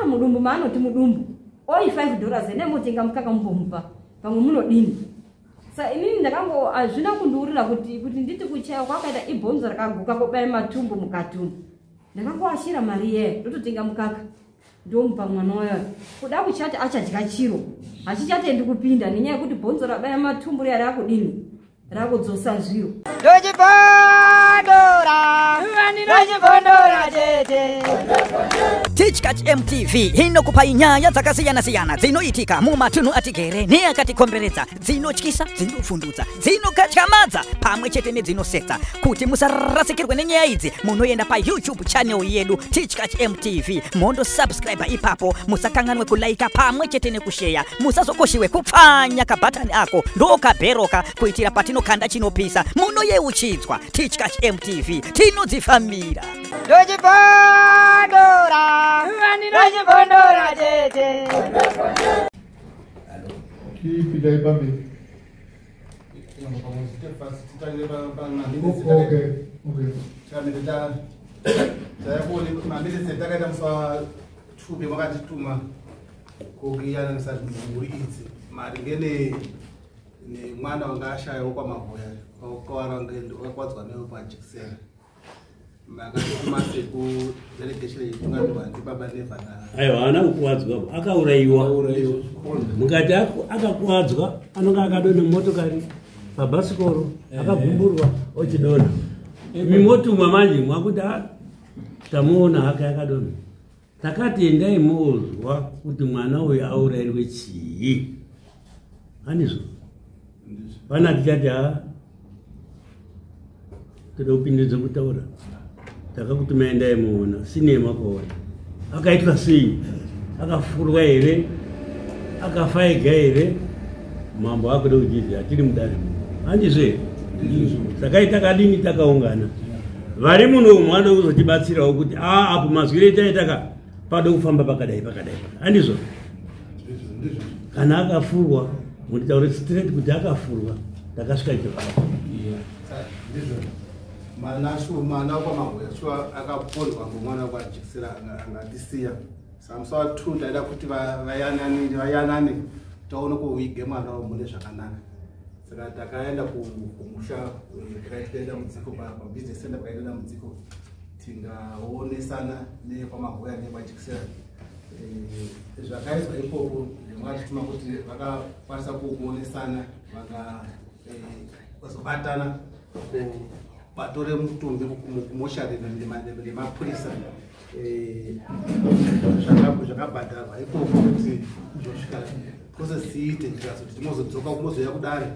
Mudumbu maanoti mudumbu oi $5 ene motenga mukaka mumbomupa pamwe munodini. Sa inini ndakango hazvina kundiurira kuti nditi kuchaya kwakaita ibhonzo rakaguka kobaya matumbu mukati umu. Ndakangoashira mari iyeyo ndototenga mukaka ndomupa mwana wayo. Kuda kuchati achadya chiro hachichatendi kupinda nenyaya yekuti bhonzo rabaya matumbu riya rakudini rakudzosa zviro. Ndochibondora, ndochibondora chete. Tichkach MTV inokupai nyaya dzakasiyana-siyana dzinoitika mumatunhu atigere neakatikomberedza, dzinotyisa, dzinofundutsa, dzinokatyamadza pamwe chete nedzinosetsa. Kuti musarasikirwe nenyaya idzi, munoenda paYouTube channel yedu Tichkach MTV, mondosubscribe ipapo. Musakanganwe kulaika pamwe chete nekusheya. Musazokoshiwe kupfanya kabhatani ako ndokabheroka kuitira patinokanda chinopisa munoyeuchidzwa. Tichkach MTV, tinodzifambira. Ndochibondora, ndochibondora chete. Chipindai pamberi. Okay. Maminitsi takaita musi wa2 makatituma kokuyananisa mhuri idzi maringe nemwana wanga ashayawo kwaMahoya, wakakwadzwa nepajekiseni. Makatituma sekudelegation yetungamirwa ndibaba Nevana. Aiwa, haana kukuwadzwa, akaurayiwa. Mukati akakuwadzwa anonga akadonha mumotokari, pabhasikoro, akagumburwa ochidonha. Mimotumwa manje mwakuti tamuona hake akadonha. Takati endai mozwa kuti mwana uyu aurayirwe chii. Hanizvo pana tichati ha toda kupindudza kutaura, takakutuma endai muona sinema kuona akaitwa sei, akafurwa here, akafa ega here. Mambo akuda kuchizi hatiri mudare, handizvo here? Saka takadini, takaungana vari muno umu vanoda kuzotibatsirawo kuti a apo mazwiro etaitaka pado kufamba pakadai pakadai, handizvo? Kana akafurwa munditaure straight kuti akafurwa, takasvika ipapo. Ndizvo, mwana wekwaMahoya shuwa akapondwa ngomwana wekwajekisera angatisiya. Saka musi wa2 taida kuti vayanane taone kuviga mwana mune zvakanaka. Saka takaenda kumusha, takaita dambudziko pabusiness center, pakaita dambudziko, tingaonesana nekwamahoya nekwajekisera. Zvakaizwa ikoko zvemwachituma kuti vakakwanisa kuonesana, vakazobatana vatore mutumbi kumoshari nemapurisa. Zvakabhadharwa ikoko kuti zvosvika process iite, tikazoti timozodzoka kumozouya kudare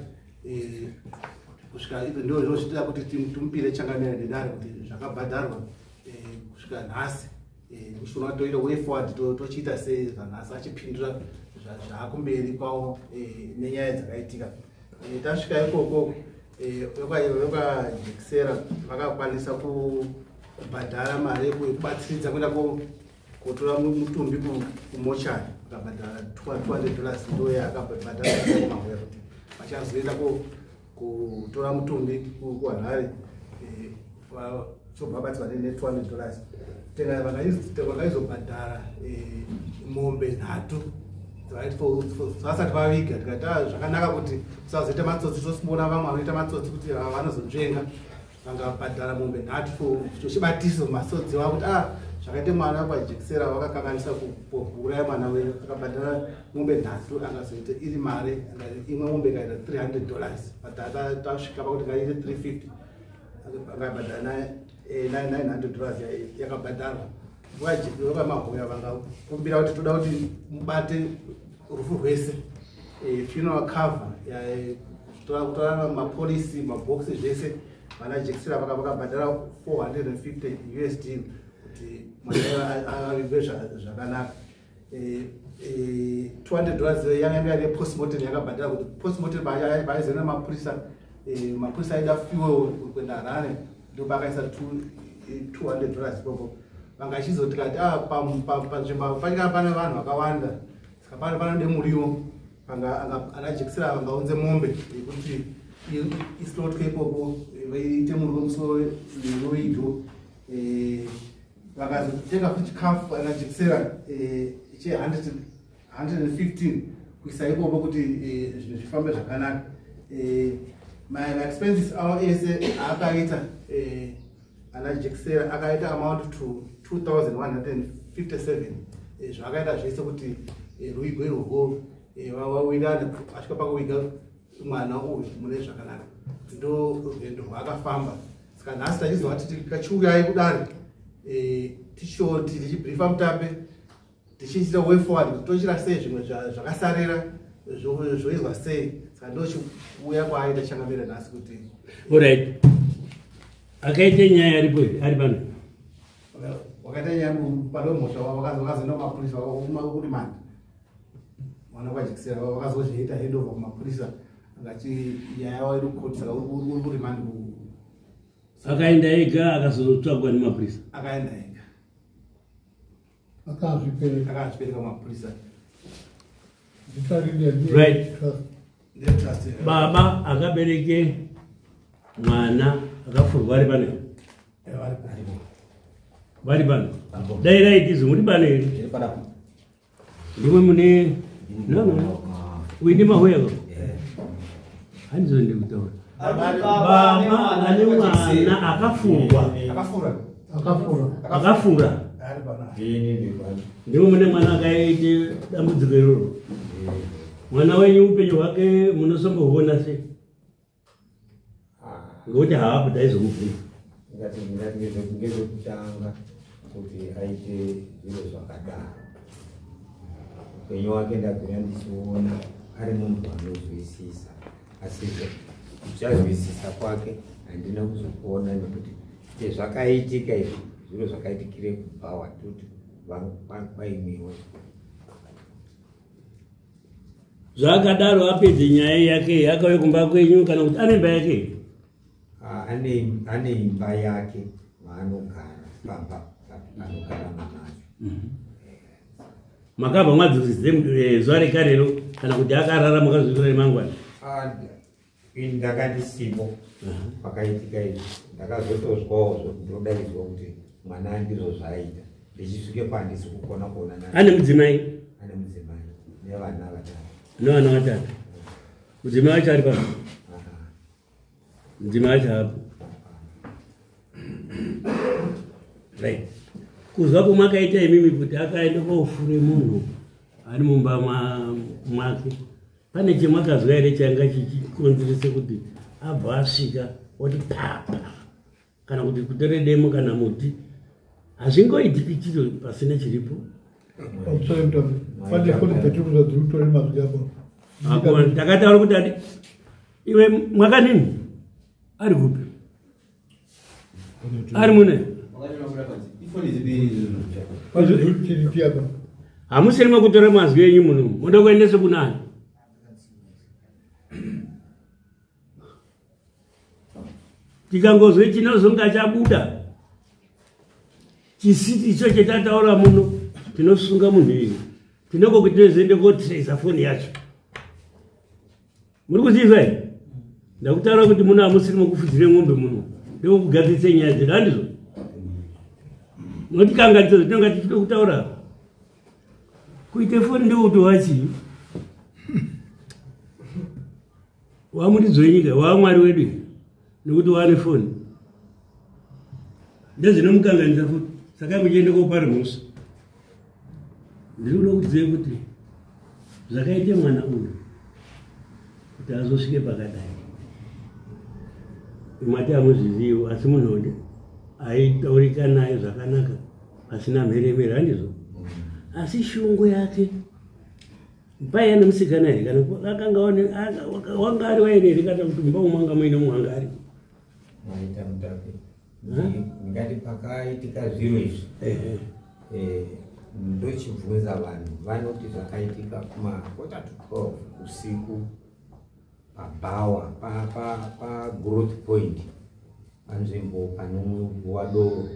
kusvika ndo zvinotiita kuti timupire changamira nedare kuti zvakabhadharwa kusvika nhasi. Kuchiona toita way forward, tochiita sei zvanhasi achipindura zvaakumberi kwavo nenyaya dzakaitika. Tasvika ikoko, vekajekisera vakakwanisa kubhadhara mari yekubatsiridza kuenda kotora mutumbi kumochari. Vakabhadhara $200, ndo yaakabhadhara Mahoya kuti vachazoenda kutora mutumbi kuHarare, chobva vabatsirwa ne$200. Tenga vakaizobhadhara mombe nhatu vasati vaviga. Tikati zvakanaka kuti usazoita matsotsi, tosimboona vamwe vanoita matsotsi kuti vanozonzvenga. Vangabhadhara mombe nhatu for chibatiso masodzi wavo kuti a zvakaite mwana kwajekisera vakakanganisa kuuraya mwana wenyu. Akabhadhara mombe nhatu, angazoita iri mari imwe mombe ikaita $300, but tasvika pakuti ngaite 350, angabhadhara $900 yakabhadharwa. VakaMahoya vangakumbira kuti toda kuti mubate rufu rwese, funeral cover, kutora mapolisi, mabhokisi, zvese. Vana jekisera vakabhadhara 450 USD kuti mwana avigwe zvakanaka. $200 yanga iri postmortem, yakabhadhara kuti postmortem paizoenda mapurisa, mapurisa aida fuel kuenda Harare, ndopaakaisa $200 ikoko. Vanga achizoti kati panzvimbo panyika pane vanhu vakawanda, saka panode muriwo. Ana jekisera vangaunze mombe yekuti islotwe ikoko, iite muriwo musoro weidyo. Vakazotenga futi chikafu anajekisera che 115 kuisa ikoko kuti zvinhu zvifambe zvakanaka. Maexpenses avo ese aakaita anajekisera akaita amount to 2157, zvaakaita zvese kuti ruigo irworwo vawirane asvika pakuviga mwana uyu mune zvakanaka. Ndo rwendo rwaakafamba. Saka nhasi tachizwa kuti tikachiuyai kudare, tichoti tichibriefa Mutape, tichiita way forward kuti tochira sei zvimwe zvakasarira, zvoizwa sei. Saka ndochiuya kwaaita changamira nhasi kuti Alright, akaita nyaya aripo here? Ari pano? Wakaita nyaya pano, mhosva, wakazoenda kumapurisa kurimanda. Mwana kwajekisera wakazozviita handover kumapurisa, angati nyaya yavo iri kukoti, saka uri kurimandi. Akaenda ega, akazotsvagwa nemapurisa? Akaenda ega. Akazvipereka. Akazvipereka kumapurisa. Zita rine Right. trust. Netrust. Baba akabereke mwana akafurwa ari pano? Vari pano? Dai raitizvo muri pano here? Ndimwe mune no, uine mahoyako handizo ndikutaura baba ane mwana akafurwa. Akafura. Akafura. Akafura. Ari pano. Ndimwe mune mwana akaite dambudziko iroro. Mwana wenyu upenyu hwake munosombohuona sei? Ngokuti haapo, taizomubvunza. Ngati ngezvekutanga kuti aite zviro zvakadaro. Upenyu hwake ndabvira ndichiona ari munhu anozwisisa, asi kuchazwisisa kwake handina kuzokuona, nekuti zvakaitika izvi zviro zvakaitikire kubhawa toti kwaimiwe. Zvakadaro, apedze nyaya yake, akauye kumba kwenyu kana kuti ane imba yake? Ah, ane imba yake maanogara, pamba panogara mamacho. Makabva mwadzokise zuva rekarero kana kuti akarara makazvikura remangwana? Ah, ini ndakandisipo pakaitika izvi. Ndakazotozwawo ndodaidzwa kuti mwana ndizvo zvaaita. Ndichisvike pandisi kukona kuona. Ane mudzimai? Ane mudzimai nevana 3. Nevana 3. Mudzimai wacho ari pano? Aha. Mudzimai wacho hapo. Right, kuzwa kwamakaita imimi kuti akaenda kofure munhu ari mumba mwake, pane chemwakazwa here changa chichikonzerese kuti abva asvika oti papa, kana kuti kutore demo kana muti? Hazvingoitiki chiro pasina chiripo. Pamusoro, Mutape, pane foni dzatiri kuza dziri kutore mazwi apo. Hakuna. Ndakataura kuti ati iwe mwakanini ari kupi? Ari mune Pane tiripi apa. Hamusiri mekutora mazwi enyu muno, munoda kuendese kunani? Tikangozwe chinozonga chabuda chisiti icho chetataura muno, tinosunga munhu iyi. Tinoko kuti tinozoende kotracer foni yacho. Muri kuziva here? Ndakutaura kuti muno hamusiri mekufudzire ng'ombe, muno ndekugadzirisa nyaya dzedu, handizvo? Munotikanganisa zvatinonga tichida kutaura. Kuite foni ndekuti wachii wamuridzo wenyika wamwari wedu, nekuti wane foni ndezvinomukanganisa futi. Saka muchiende kopara mhosva. Ndiri kuda kuzive kuti zvakaite mwana uyu kuti azosvike pakadai, mati hamuzvizivi, asi munhu aitaurika naye zvakanaka pasina mheremhere, handizvo? Asi shungu yake paiya nemusikana here, kana akanga wanga ari waine here, kana kuti mumba umu anga muine mumwe anga ari? Maita, Mutape. Ndingati pakaitika zviro izvi, ndochibvunza vanhu, vanoti zvakaitika kuma 11:45 usiku pabhawa pagrowth point, panzvimbo panomwiwa doro,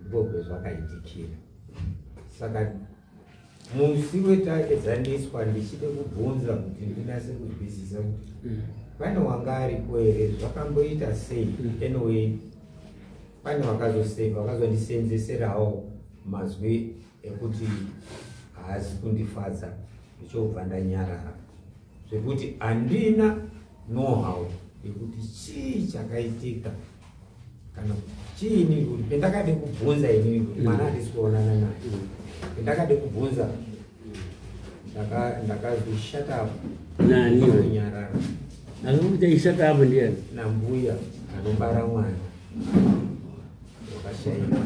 ndipo pezvakaitikira. Saka musi wetaedzaniswa, ndichide kubvunza kuti ndinase kuzwisisa kuti pane wanga aripo here, zvakamboita sei. Anyway. Pane vakazondisenzeserawo mazwi ekuti haasi kundifadza, ndichobva ndanyarara, zvekuti handina know-how yekuti chii chakaitika kana chiini. Kuti pendakade kubvunza inini kuti mwana handisi kuonana naye, pendakade kubvunza ndakazwi shut up. Nani? Kunyarara. Akakuti shut up ndiani? Nambuya anobara mwana wakashaika.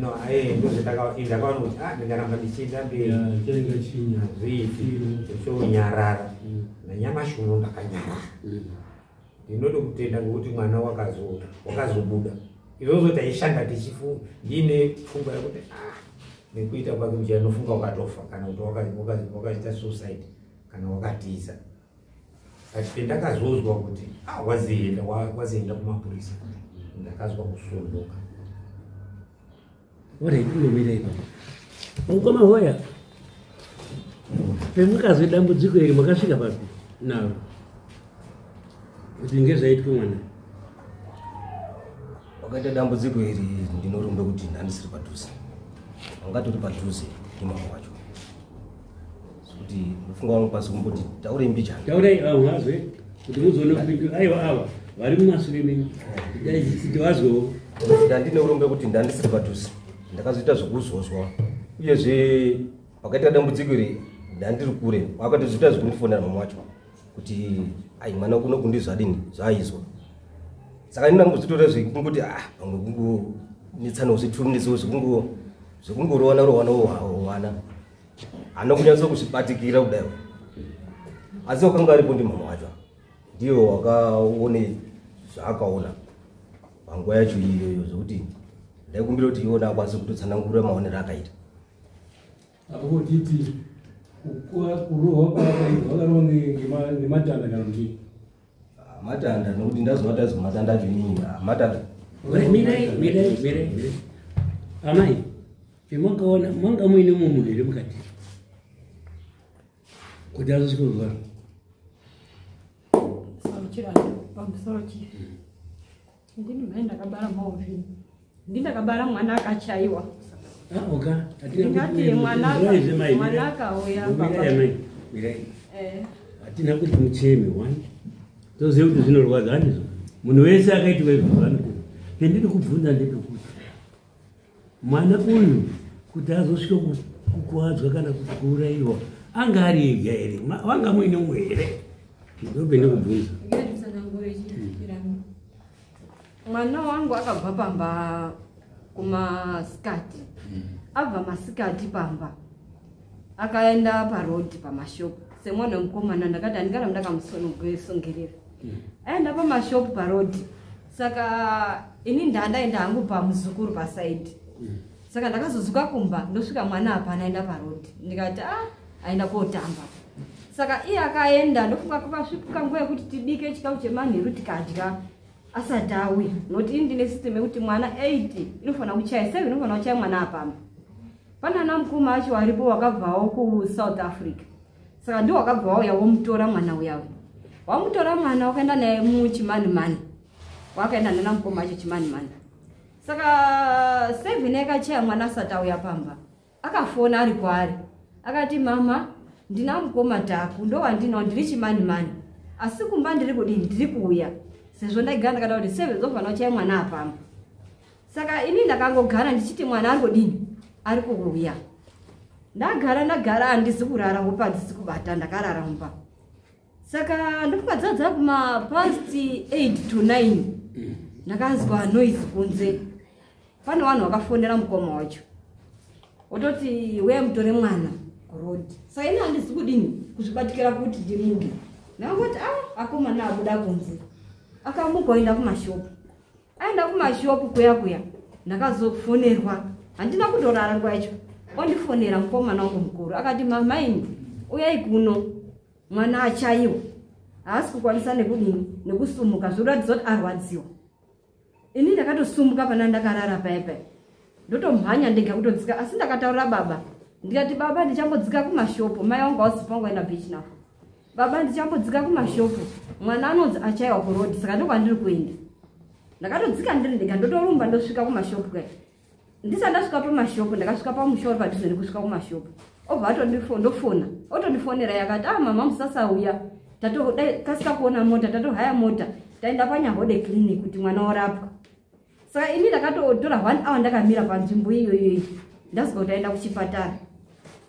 No, aye, ndozvendakaona kuti ah, ndingaramba ndichienda mberi hazviiti, chonyarara. Nanyamashi uno ndakanyarara. Ndinode kutenda ngekuti mwana wakazobuda. Izvozvo taishanda tichifunga, ndiine pfungwa yekuti ah, nekuita kwake muchaya nofunga wakatofa kana kuti wakaita suicide kana wakatiza. But pendakazozwa kuti ah, wazienda wazienda kumapurisa, ndakazwa kusunduka. Alright, unomira ipapo. Mukoma hoya, pemukazwe dambudziko iri makasvika papi naro kuti ngezvaitwe mwana? Wakaita dambudziko iri, ndinorumbe kuti ndandisiri padhuze, wangatori padhuze ndimama wacho, kuti ndofunga vanokwanisa kumboti taurei mbijana. Taurai avo vazwe kuti muzoone kupindura. Aiwa, ava vari mumasure menyu, kuti vazwewo. Ndandine urombe kuti ndandisiri padhuze, ndakazoita zvekuzozwa. Uyezve pakaita dambudziko iri ndandiri kure, vakatozoita zvekundifonera mama wacho kuti ai, mwana kuno kundizvadini zvaaizwa. Saka ini ndangozvitora zvekungoti ah, pamwe kungonetsanawo zvetuminetsiwo zvekungorowana rowanawo wana, hana kunyatso kuzvibatikira kudai. Asi wakanga aripo ndimama wacho, ndiyo wakaone zvaakaona panguva yacho iyoyo, zvekuti ndaikumbira kuti iwona akwanise kutotsanangura maonero akaita. Apo kutiti kurohwa kwaakaitwa, vakarohwa nematanda kana kuti? Matanda, nokuti ndazovata matanda acho inini, matanda. Mirai, mirai, mirai, mirai. Amai, pemakaona manga muine mumwe munhu here mukati kuti azosvika kurwara? Sauchirana, pamusoro chief. Ndini mai ndakabara maovini, ndindakabara mwana akachaiwa. Ah, oga. Ndingati mwana akauya baba. Mirai. Eh. Hatina kuti mucheme one, toziva kuti zvinorwadza, handizvo? Munhu wese akaitiwa izvozvo anokuti pendiri kubvunza ndepekuti mwana uyu kuti azosvika kukuwadzwa kana kuti kuurayiwa, anga ari ega here? Wanga muine mumwe here? Ndopendikubvunza. Ngatisanangure chiramo. Mwana wangu akabva pamba kumasikati, abva masikati pamba akaenda parodhi pamashopu. Semwana wemukomana ndakati handingaramba ndakamusunungirira. Aenda pamashopu parodhi, saka ini ndandaenda hangu pamuzukuru pasaidi. Saka ndakazozuka kumba, ndosvika mwana hapana, aenda parodhi. Ndikati a, aenda kotamba. Saka iye akaenda, ndofunga kukasvika nguva yekuti tibike chikafu chemanheru tikadya asati auya, nokuti ini ndine system yekuti mwana 8 inofanira kuchaya, 7 inofanira kuchaya mwana apamba. Pana ana mukoma acho aripo wakabvawo kuSouth Africa, saka ndiwo wakabva wauya womutora mwana uyawe. Wamutora mwana, wakaenda naye muchimanimani, wakaenda nana mukoma acho chimanimani. Saka 7 yakachaya, mwana asati auya pamba akafona ari kwaari, akati, "Mama, ndina mukoma Taku, ndo wandinawo, ndiri chimanimani, asi kumba ndiri kudini, ndiri kuuya." Sezvo ndaigara ndakada kuti 7 dzofanira kuchaya mwana apamba. Saka ini ndakangogara ndichiti mwana ari kudini, ari kuuya. Ndagara ndagara, handizi kurara, hope hadzisi kubata, ndakarara mumba. Saka ndofunga dzadza kuma past 8 to 9, ndakazwa noise kunze, pane vanhu vakafonera mukoma wacho, wototi uya mutore mwana kurodhi. Saka ini handizi kudini kuzvibatikira kuti ndimuke. Ndakangoti a, akomana abuda kunze, akamuka oenda kumashopu. Aenda kumashopu kuya kuya, ndakazofonerwa, handina kutorara nguva yacho. Ondifonera mukomana wangu mukuru, akati, "Mamaini, uyai kuno, mwana achaiwa, haasi kukwanisa nekudini nekusumuka, zvinoratidza kuti arwadziwa." Ini ndakatosumuka pana ndakarara paya paya, ndotomhanya ndega kutodzika. Asi ndakataurira baba, ndikati, "Baba, ndichambodzika kumashopo." Mai wangu hausi pangu aenda beach nafo. "Baba, ndichambodzika kumashopo, mwana anonzi achaiwa kurodhi, saka ndokwandiri kuenda." Ndakatodzika ndiri ndega, ndotorumba ndosvika kumashopu kai. Ndisati ndasvika pamashopu, ndakasvika pamusha uri padhuze nekusvika kumashopu, obva atondifona, otondifonera yakati, "Ah, mama, musasauya, kasika kuona mota, tatohaya mota, taenda paNyahode Clinic kuti mwana orapwa." Saka ini ndakatotora one hour ndakamira panzvimbo iyoyoyi, ndazwa kuti aenda kuchipatara.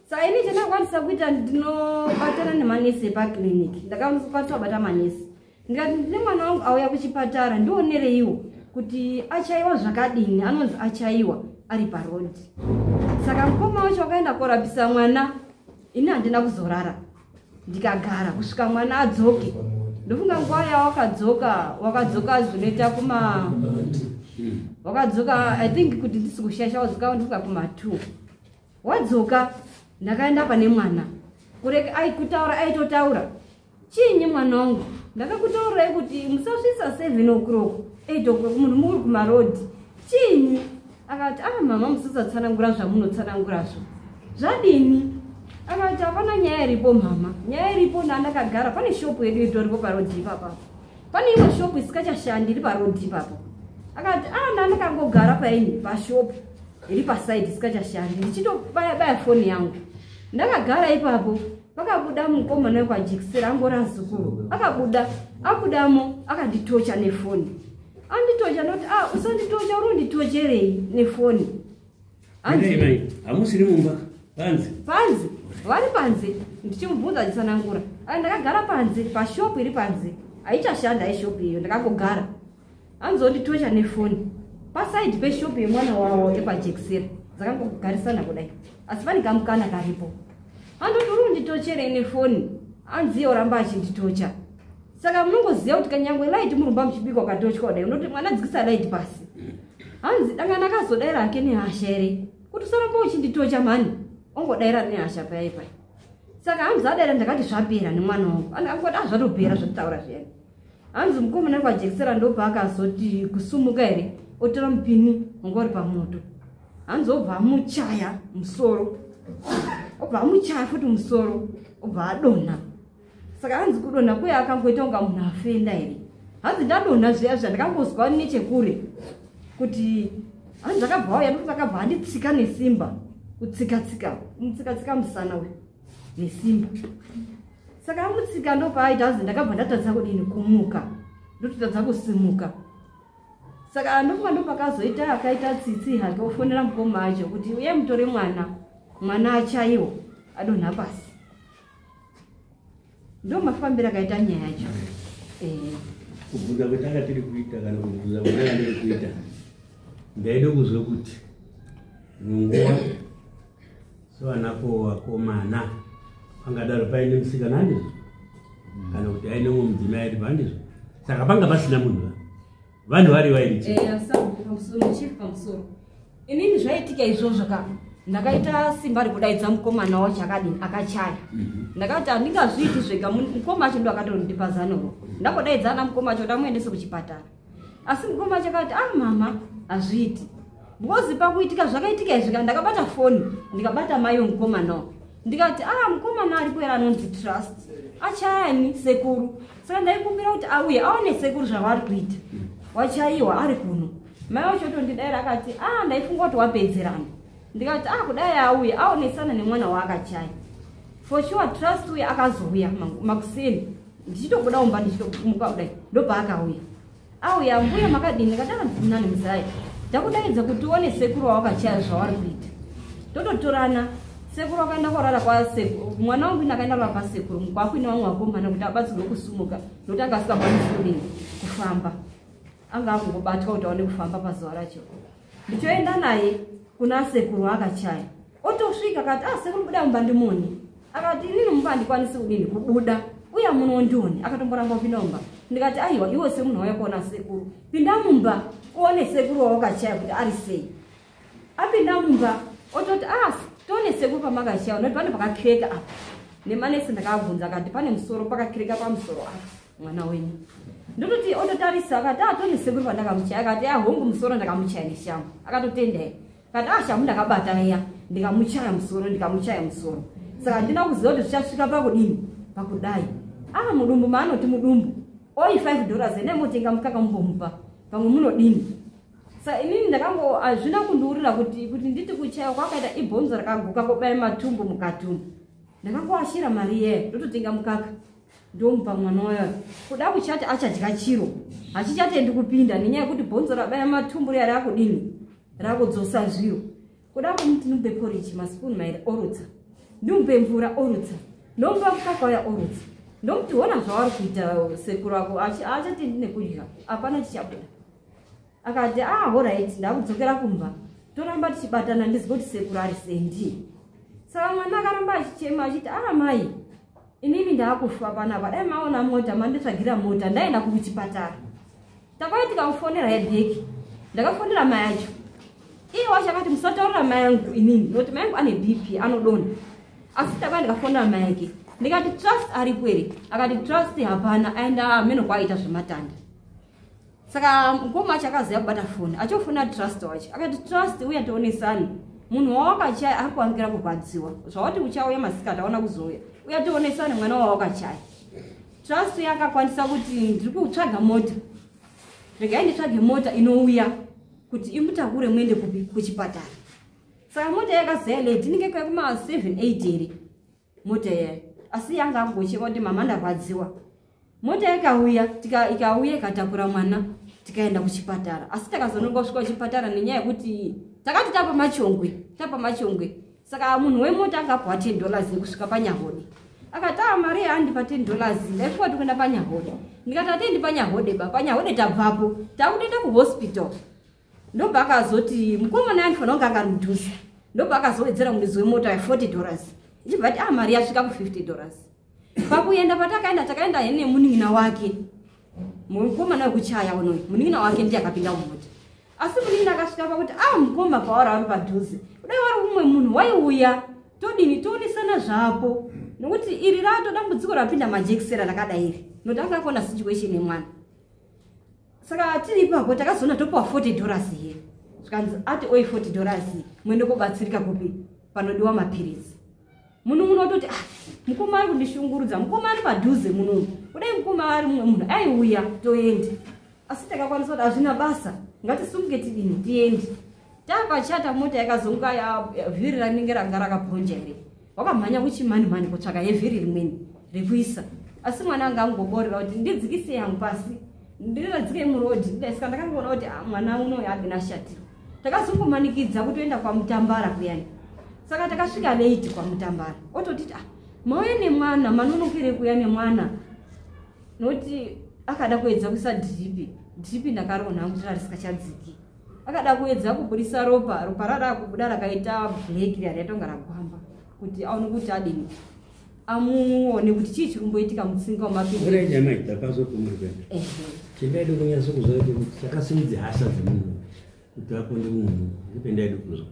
Saka ini chandakwanisa kuita, ndinobatana nemanesi epaclinic. Ndakakwanisa kubata manesi, ndikati, "Ndine mwana wangu auya kuchipatara, ndionereiwo kuti achaiwa zvakadini, anonzi achaiwa ari parodhi." Saka mukoma wacho wakaenda korapisa mwana. Ini handina kuzorara, ndikagara kusvika mwana adzoke. Ndofunga nguva yawakadzoka, wakadzoka zvinoita kuma, wakadzoka, I think kuti ndisi kushaisha, wadzoka ndofunga kuma2. Wadzoka, ndakaenda pane mwana kureke ai kutaura, aitotaura, "Chiinyi mwana wangu? Ndakakutaurirai kuti musasvisa 7 o'clock, 8 o'clock, munhu muri kumarodhi, chiinyi?" Akati, "Ah, mama, musasatsanangura zvamunotsanangurazvo, zvadini?" Akati, "Hapana nyaya iripo mama, nyaya iripo ndandakagara pane shopu yedu itoripo parodhi ipapapo, pane imwe shopu isikachashandi iri parodhi ipapo." Akati, "A, ndandakangogara paini pashopu iri pasaidi isikachashandi, ndichitobaya baya foni yangu. Ndakagara ipapo, pakabuda mukomana wekwaJekisera, angori azukuru. Akabuda, abudamo akanditocha nefoni, anditocha. Ndoti, 'A, usanditocha, uri unditocherei nefoni?' Hanzi hamusiri mumba, panze? Panze, vari panze. Ndichimubvunza achitsanangura, ndakagara panze pashopu iri panze, haichashanda aishopu iyo, ndakangogara, anzonditocha nefoni pasaidi peshopu yemwana wavo ekwaJekisera, dzakangogarisana kudai, asi pane kamukana karipo. Andoti, 'Uri unditocherei nefoni?' Anziye oramba achinditocha. Saka munongoziva kuti kanyangwe light murumba muchibikwa, ukatochwa kudai, unoti, 'Mwana, dzikisa light pasi.' Hanzi dangana akazodaira hake nehasha here kuti, 'Usaramba uchinditocha mhani.' Ongodaira nehasha payai pai. Saka hanzi adaira, ndakati zvapera nemwana wangu, angoti, "A, zvatopera zvatitaura zviyani." Hanzi mukomana kwajekisera ndopaakazoti kusumuka here, otora mupini wanga uri pamoto, hanzi obva amuchaya musoro, obva amuchaya futi musoro, obva adonha. Saka hanzi kudonha kuya akangoita kunga munhu afenda here. Hanzi ndadonha zviya zviya, ndakangozwa nechekure kuti hanzi akabva auya, ndokuti akabva anditsika nesimba, kutsika-tsika, kumutsika-tsika musana uyu nesimba. Saka amutsika, ndopaaita, hanzi ndakabva ndatadza kudini, kumuka, ndototadza kusimuka. Saka ndofunga ndopakazoita akaita tsitsi hake, ofonera mukoma acho kuti, "Uye mutore mwana, mwana achaiwa, adonha pasi." Ndo mafambiro akaita nyaya yacho. Kubvunza kwetanga tiri kuita, kana kubvunza kwatanga ndiri kuita, ndaida kuzwa kuti munguva sevanako vakomana pangadaro paine musikana, handizvo? Kana kuti aine mumwe mudzimai aripo, handizvo? Saka panga pasina munhu, vanhu vari vairi chii? Pamusoro, chief, pamusoro. Inini zvaitika izvozvo ka, ndakaita simba rekudaidza mukomana wacho akadini, akachaya. Ndakati handingazviiti zvega, mukoma acho ndo akatondipa zanoro. Ndakodaidza ana mukoma acho, ndamuendese kuchipatara, asi mukoma acho akati, "Ah, mama, hazviiti," because pakuitika zvakaitika izvi ka, ndakabata foni, ndikabata mai wemukomanawo, ndikati, "Ah, mukomana aripo here anonzi Trust? Achayani sekuru? Saka ndaikumbira kuti auye aone sekuru zvavari kuita, wachaiwa ari kuno." Mai wacho otondidaira akati, "Ah, ndaifunga kuti wapedzerana." Ndikati, "Ah, kudai auye aonesana nemwana waakachaya." For sure Trust uye akazouya makuseni, ndichitobuda umba, ndichitomuka kudai, ndopaakauya. Auya, "Mbuya, makadini?" Ndikati, "Nani muzaya, ndakudaidza kuti uone sekuru wawakachaya zvavari kuita." Tototorana, sekuru wakaenda korara kwasekuru. Mwana wangu ine akaenda korara pasekuru kwakuine vamwe vakomana kuti abatsirwe kusumuka, nokuti anga asingakwanisi kudini, kufamba, anga akungobatwa kuti aone kufamba pazuva racho. Ndichoenda naye kuna sekuru akachaya. Otosvika akati, "Ah, sekuru, buda mumba ndimoni." Akati, "Inini mumba handikwanisi kudini, kubuda, uya munondioni." Akatomboramba kupinda mumba. Ndikati, "Aiwa, iwe semunhu wauya kuona sekuru, pinda mumba uone sekuru wawakachaya kuti ari sei." Apinda mumba, ototi, "Ah, tione sekuru pamakachaya, unoti pane pakakireka apa." Nemanesi ndakabvunza, akati pane musoro pakakireka, pamusoro apa mwana wenyu. Ndototi ototarisa, akati, "Ah, tone sekuru pandakamuchaya." Akati, "A, hongu, musoro ndakamuchaya neshamu." Akatotendai, akati, "Ah, shamu ndakabata iya, ndikamuchaya musoro, ndikamuchaya musoro, saka handina kuziva kuti zvichasvika pakudini, pakudai. Ah, mudumbu maanoti mudumbu, oi $5, ene motenga mukaka mumbomupa." Pamwe munodini? Sa inini ndakango hazvina kundiurira kuti nditi kuchaya kwakaita ibhonzo rakaguka kobaya matumbu mukati umu. Ndakangoashira mari iyeyo ndototenga mukaka ndomupa mwana wayo. Kuda kuchati achadya chiro hachichatendi kupinda nenyaya yekuti bhonzo rabaya matumbu riya rakudini rakudzosa zviro. Kuda kumuti ndimupe porridge masipuni mairi orutsa, ndimupe mvura orutsa, ndomupa mukaka uya orutsa, ndomuti hona zvavari kuita sekuru ako achatendi nekudya hapana chichabuda. Akati ah alright ndakudzokera kumba toramba tichibatana ndizive kuti sekuru ari sei ndiye. Saka mwana akaramba achichema achiti ah mai inini ndaakufa panapa dai maona mota manditsvagira mota ndaenda kuchipatara. Takaitika kufonera yebheki ndakafonera mai acho iye wacho akati musataurira mai angu inini nokuti mai angu ane BP anodonha. Asi takai ndikafonera mai ake ndikati Trust aripo here? Akati Trust hapana aenda ameno kwaaita zvematanda. Saka mukoma wacho akaziva kubata foni achofona Trust wacho akati Trust uya tionesane munhu wawakachaya ari kuangira kurwadziwa zvawati uchauya masikati aona kuzouya uya tionesane mwana wawakachaya. Trust uya akakwanisa kuti ndiri kutsvaga mota regai nditsvage mota inouya kuti imutakure muende kupi kuchipatara. Saka mota yakaziya late inenge kwaya kuma 7 8 here mota yayo asi yanga akungochema kuti mama ndarwadziwa. Mota ikauya ikauya ikatakura mwana tikaenda kuchipatara. Asi takazononga kusvika kuchipatara nenyaya yekuti takati tapa machongwe. Saka munhu wemota akapuwa $10 kusvika panyahode. Akati ah mari yaandipa $10 ndaifuwa tikuenda panyahode. Ndikati atiendi panyahode ba panyahode tabvapo takutoenda kuhospital. Ndobva akazoti mukomana andifanira kunge anga ari mudhuze. Ndobva akazowedzera muridzi wemota ya $40. Ichibva ati ah mari yasvika ku $50. Pakuenda patakaenda takaenda nemunin'ina wake mukomana wekuchaya unoyu munin'ina wake ndiye akapinda mumota. Asi munin'ina akasvika pakuti ah mukoma pauri ari padhuze kudai wari umwe munhu waiuya todini toonesana zvapo nokuti iri rato dambudziko rapinda majekisera rakadai iri nokuti anga akaona situation yemwana. Saka tiri ipapo takazoona topiwa $40 here zvikanzi ati oi $40 muende kobatsirika kupi panodiwa mapiritsi. Munhu unototi ah mukoma ari kundishungurudza mukoma ari padhuze munomu kudai mukoma ari mumwe munhu aiuya toende. Asi takakwanisa kuti hazvina basa ngatisumuke tidini tiende. Tapachata mota yakazonga vhiri rinenge ranga rakaponja here wakamhanya kuchimani mani kutsvaka yevhiri rimweni rekuisa. Asi mwana anga angoborera kuti ndidzikise yangu pasi ndiradzike murodhi ndidai. Saka ndakangoona kuti mwana uno adina shatiro. Takazongomanikidza kutoenda kwaMutambara kuyani. Saka takasvika late kwaMutambara ototiti ah mauya nemwana manonokere kuya nemwana nokuti akada kuedza kuisa drip ndakaronha kuti rarisikachadziki. Akada kuedza kubudisa ropa ropa rada kubuda rakaita black riya raitonga ragwamba kuti aone kuti adini amuone kuti chii chiri kumboitika mutsinga wemapindu. Chindaida kunyatso kuzwa kuti chakasimudza hasha dzemunhu kuti aponde munhu ndipendaida kuzwa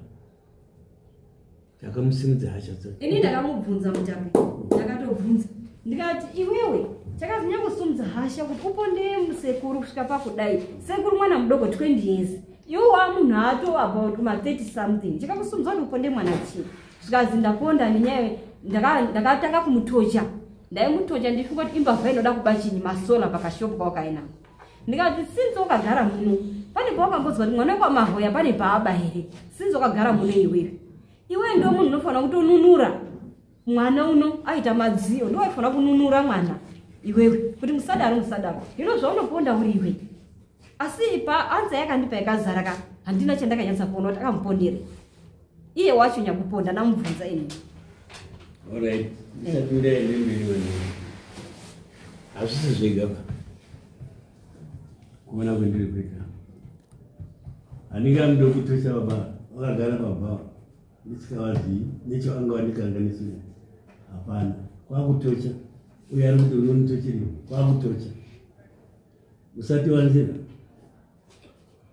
chakamusimudza hasha dzake. Ini ndakamubvunza mutapi ndakatobvunza ndikati iwewe chakazonyangosumudza hasha kuti uponde musekuru kusvika pakudai sekuru mwana mudoko 20 years iwe wa munhu ato about kuma 30 something chakakusumudza kuti uponde mwana chii? Zvikanzi ndaponda nenyaya ndakatanga kumutocha ndaimutocha ndifunga kuti imbavha inoda kuba chinyi masola pakashopu kwawakaenda. Ndikati sinzi wakagara muno pane pawakambonzwa kuti mwana wekwaMahoya pane paaba here sinzi wakagara muno iwewe iwe ndo munhu unofanira kutonunura mwana uno aita madziyo ndo waifanira kununura mwana iwewe kuti musadaro musadaro hino zvaunoponda uri iwe. Asi pa anza yakandipa yakazara ka handina chandakanyatsa kuona kuti akamupondere iye wacho nyakuponda ndamubvunza inini. Alright, ndisati ndaende mberi wena hazvisi zvega pa kuona kwendiri kuita handingamde kutocha baba vakagara pabhawa ndisikavazii nechavanga vandikanganisira hapana kwakutocha uyo ari kuti unonitocheri kwakutocha usati wanzira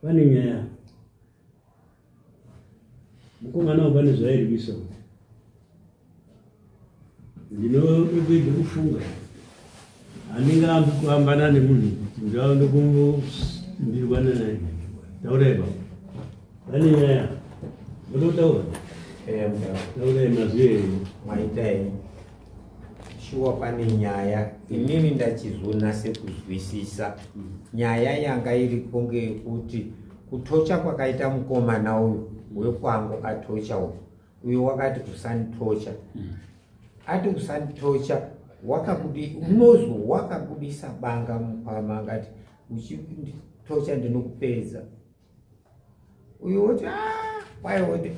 pane nyaya mukomana pane zvairwisa ndinokuedza kufunga handingaambi kuambana nemunhu kuti ndaende kumbondirwana naye. Taurai baba pane nyaya munotaura taurai mazwi enyu maitai. Shuwa pane nyaya inini ndachizonase kuzwisisa nyaya yanga iripo ngeyekuti kutocha kwakaita mukomana uyu wekwangu atocha uyu uyu wakati kusanditocha ati kusanditocha wakabudi unozwa wakabudisa banga mukwama akati uchinditocha ndinokupedza uyu woti kwai woti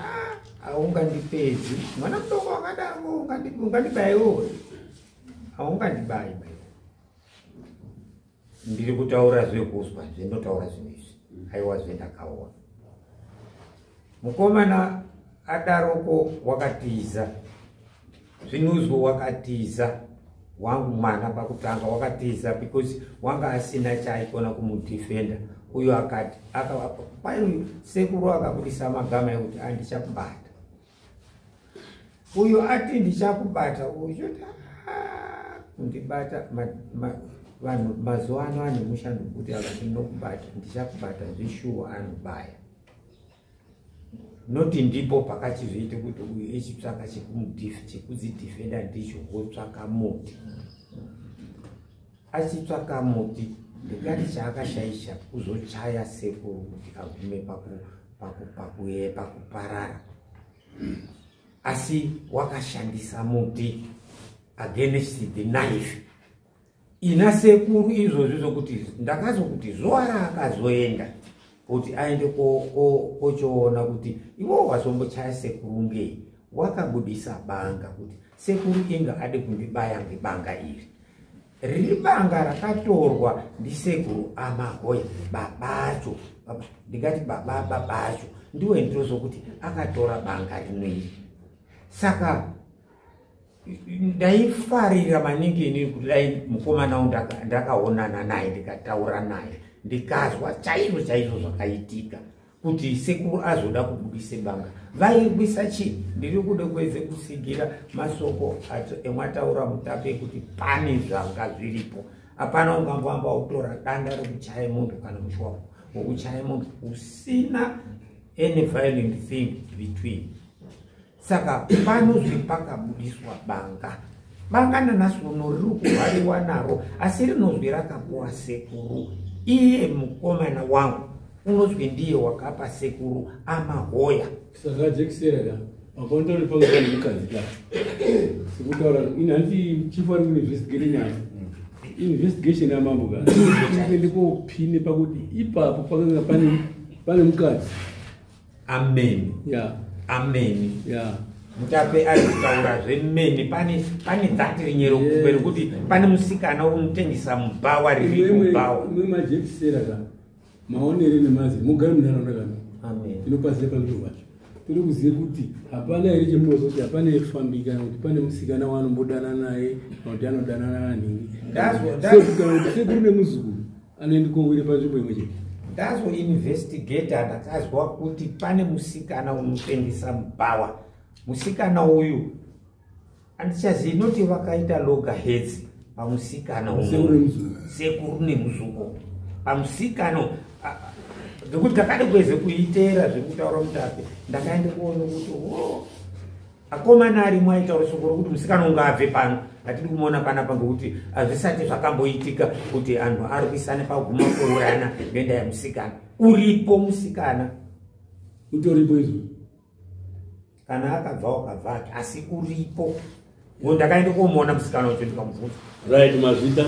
haungandipedzi mwana mudoko wakadaro ungandibayiwo haungandibayi bai ndiri kutaura zvekuzwa zvinotaura zvinhu izvi aiwa zvendakaona mukomana adaroko wakatiza zvinuzwa wakatiza wangu mwana pakutanga wakatiza because wanga asina chaaikona kumudhifenda uyo akati kwai sekuru akabudisa magama ekuti andichakubata uyo ati ndichakubata uyo kundibata vanhu mazuva ano ane mushando kuti akati ndinokubata ndichakubata zvishuwa anobaya noti ndipo pakachizoita kuti uyu echitsvaka chekudzidhifenda ndicho wotsvaka muti achitsvaka muti ndingati chaakashaisha kuzochaya sekuru kuti agume pakuparara asi wakashandisa muti against the knife ina sekuru izvozvi zvokuti ndakazokuti zuva raakazoenda kuti aende kochoona kuti iwo wazombochaya sekuru ngei wakabudisa banga kuti sekuru inga ade kundibaya ngebanga iri riri banga rakatorwa ndisekuru amahoya babacho ndingati baba babacho ndiwe ndinozokuti akatora banga rino iri saka ndaifarira maningi inini kuti dai mukomana u ndakaonana naye ndikataura naye ndikazwa chaizvo chaizvo zvakaitika kuti sekuru azoda kubudise banga vairwisa chii ndiri kuda kuedze kusigira masoko emwataura mutape kuti pane zvanga zviripo hapana ungamboamba utora danda rekuchaya munhu kana mushwapo wekuchaya munhu usina any violent thing between saka panozwi pakabudiswa banga banga nanhasi uno riri kurwariwa naro asi rinozwi rakapuwa sekuru iye mukomana wangu unozwi ndiye wakapa sekuru amahoya saka jekisera ka wakaonda uri panga pane mukadzi ka sekutaura ini hanti chief ari kuinvestigate nyaya investigation yamambo ka ende kopine pakuti ipapo pakanga pane mukadzi amen ya amen ya mutape ari kutaura zvemene pane pane dhati rinyero kumbe rekuti pane musikana unotengesa mubhawa riri mubhawa imwe majekisera ka maonere nemazi mugare munharaunda kana amen tinopaziva pamiro pacho tiri kuziva kuti hapana here chemunoziva kuti hapana yekufambika kana kuti pane musikana waanombodanana naye kana kuti anodanana nanhingi kana kuti sekuru nemuzukuru anoenda kowire panzvimbo imwe chete Ndazoinvestigata ndakazwa kuti pane musikana unotengesa mubhawa musikana uyu andichazivi noti vakaita loggerheads pamusikana sekuru nemuzukuru pamusikana zvekuti ndakade kueze kuiteera zvekutaura mutape ndakaenda kuona kuti o akomana arimo aitaura shoko rokuti musikana unga abve pano hatidi kumuona panapa ngekuti hazvisati zvakamboitika kuti anhu ari kuisana paguma kuurana ngendaa yemusikana uripo musikana utoripo izvo kana akabva wakabva ake asi uripo ndakaenda komuona musikana wacho ndikamubvunza right mazvita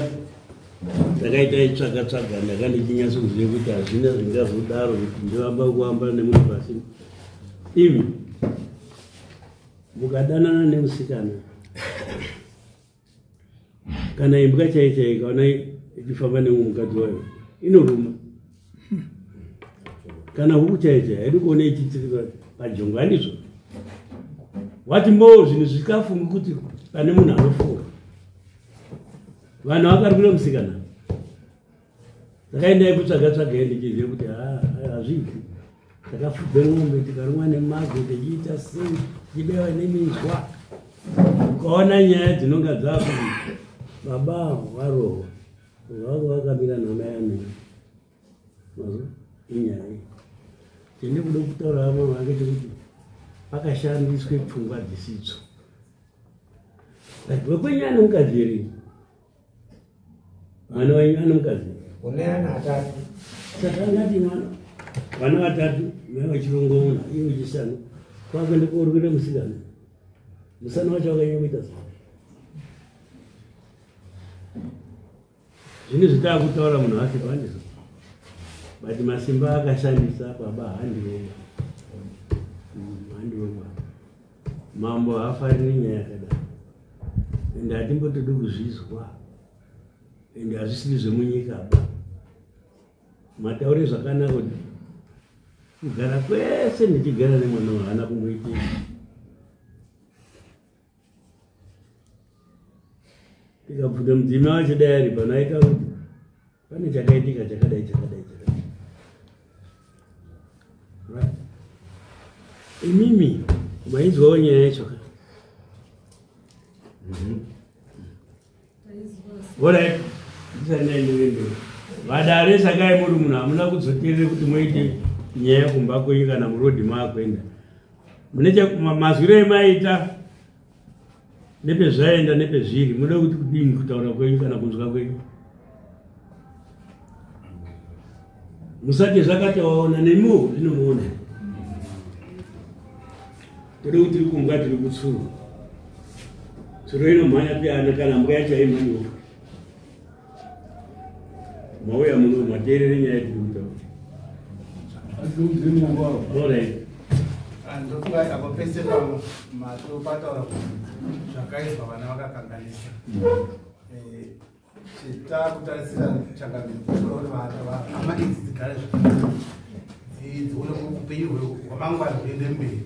ndakaita itsvaga tsvaga ndanga ndichinyatso kuziva kuti hazvina zvingazodaro kuti ndivamba kuamba nemunhu pasi imi mukadanana nemusikana kana imbwa chai chai ikaona ichifamba nemumwe mukadzi wayo inoruma kana huku chai chai haidi kuona ichitirika pajongo handizvo wati moo zvinhu zvikafungi kuti pane munhu anofunga vanhu vakarwira musikana ndakaendai kutsvaga tsvaga ndichiziva kuti hazviiti takafudza mombe tikarumwa nemago tichiita sei tichibewa neminzwa ukaona nyaya dzinonga dzakuti baba varohwa vanga vakamira namai amira mazo inyaya iyi tine kuda kutaura vamwe vake tekuti pakashandiswe pfungwa dzisidzo. But wekwenyu ane mukadzi here? Mwana wenyu ane mukadzi? Une ana atatu. Saka angati mwana vana vatatu, mai vachirongomuna, iye wechishanu, kwakuenda kourwira musikana. Musana wacho wakanyanya kuita sei? Zvino zvitakutaura munhu asi pandizvo. But masimba akashandisa baba handiwo. Handiwo. Mambo haafariri nyaya yakadai. Ende hatimbotodi kuzvizwa. Ende hazvisiri zvemunyika ba. Mataure zvakanaka kuti kugara kwese ndichigara nemwana haana kumuitira. Tikabvunza mudzimai wacho dai ari pano aita kuti pane chakaitika chakadai chakadai chakadai. Right. Imimi mainzwawo nyaya yacho ka? Alright. Ndisati ndaenderere mberi. Vadare sakai muri munhu hamuna kudzokerere kuti muite nyaya kumba kwenyu kana murodhi maakuenda. Mune mazwiro emaita nepezvaenda nepezviri munoda kuti kudini kutaura kwenyu kana kunzwa kwenyu? Musati zvakati waona nemiwo zvinomuona. Tode kuti tiri kumbwa tiri kutsuro. Tsuro inomhanya piyana kana mbwa yacho haimhanyiwo. Mauya muno mateerere nyaya yatiri kutaura. Alright. Ndofunga apo pese pamo matopataura kuti zvakaizwa vana vakakanganisa. Takutarisira changamiro kuti hama idzi dzigare zvakanaka, dzione upenyu hwamangwana huende mberi.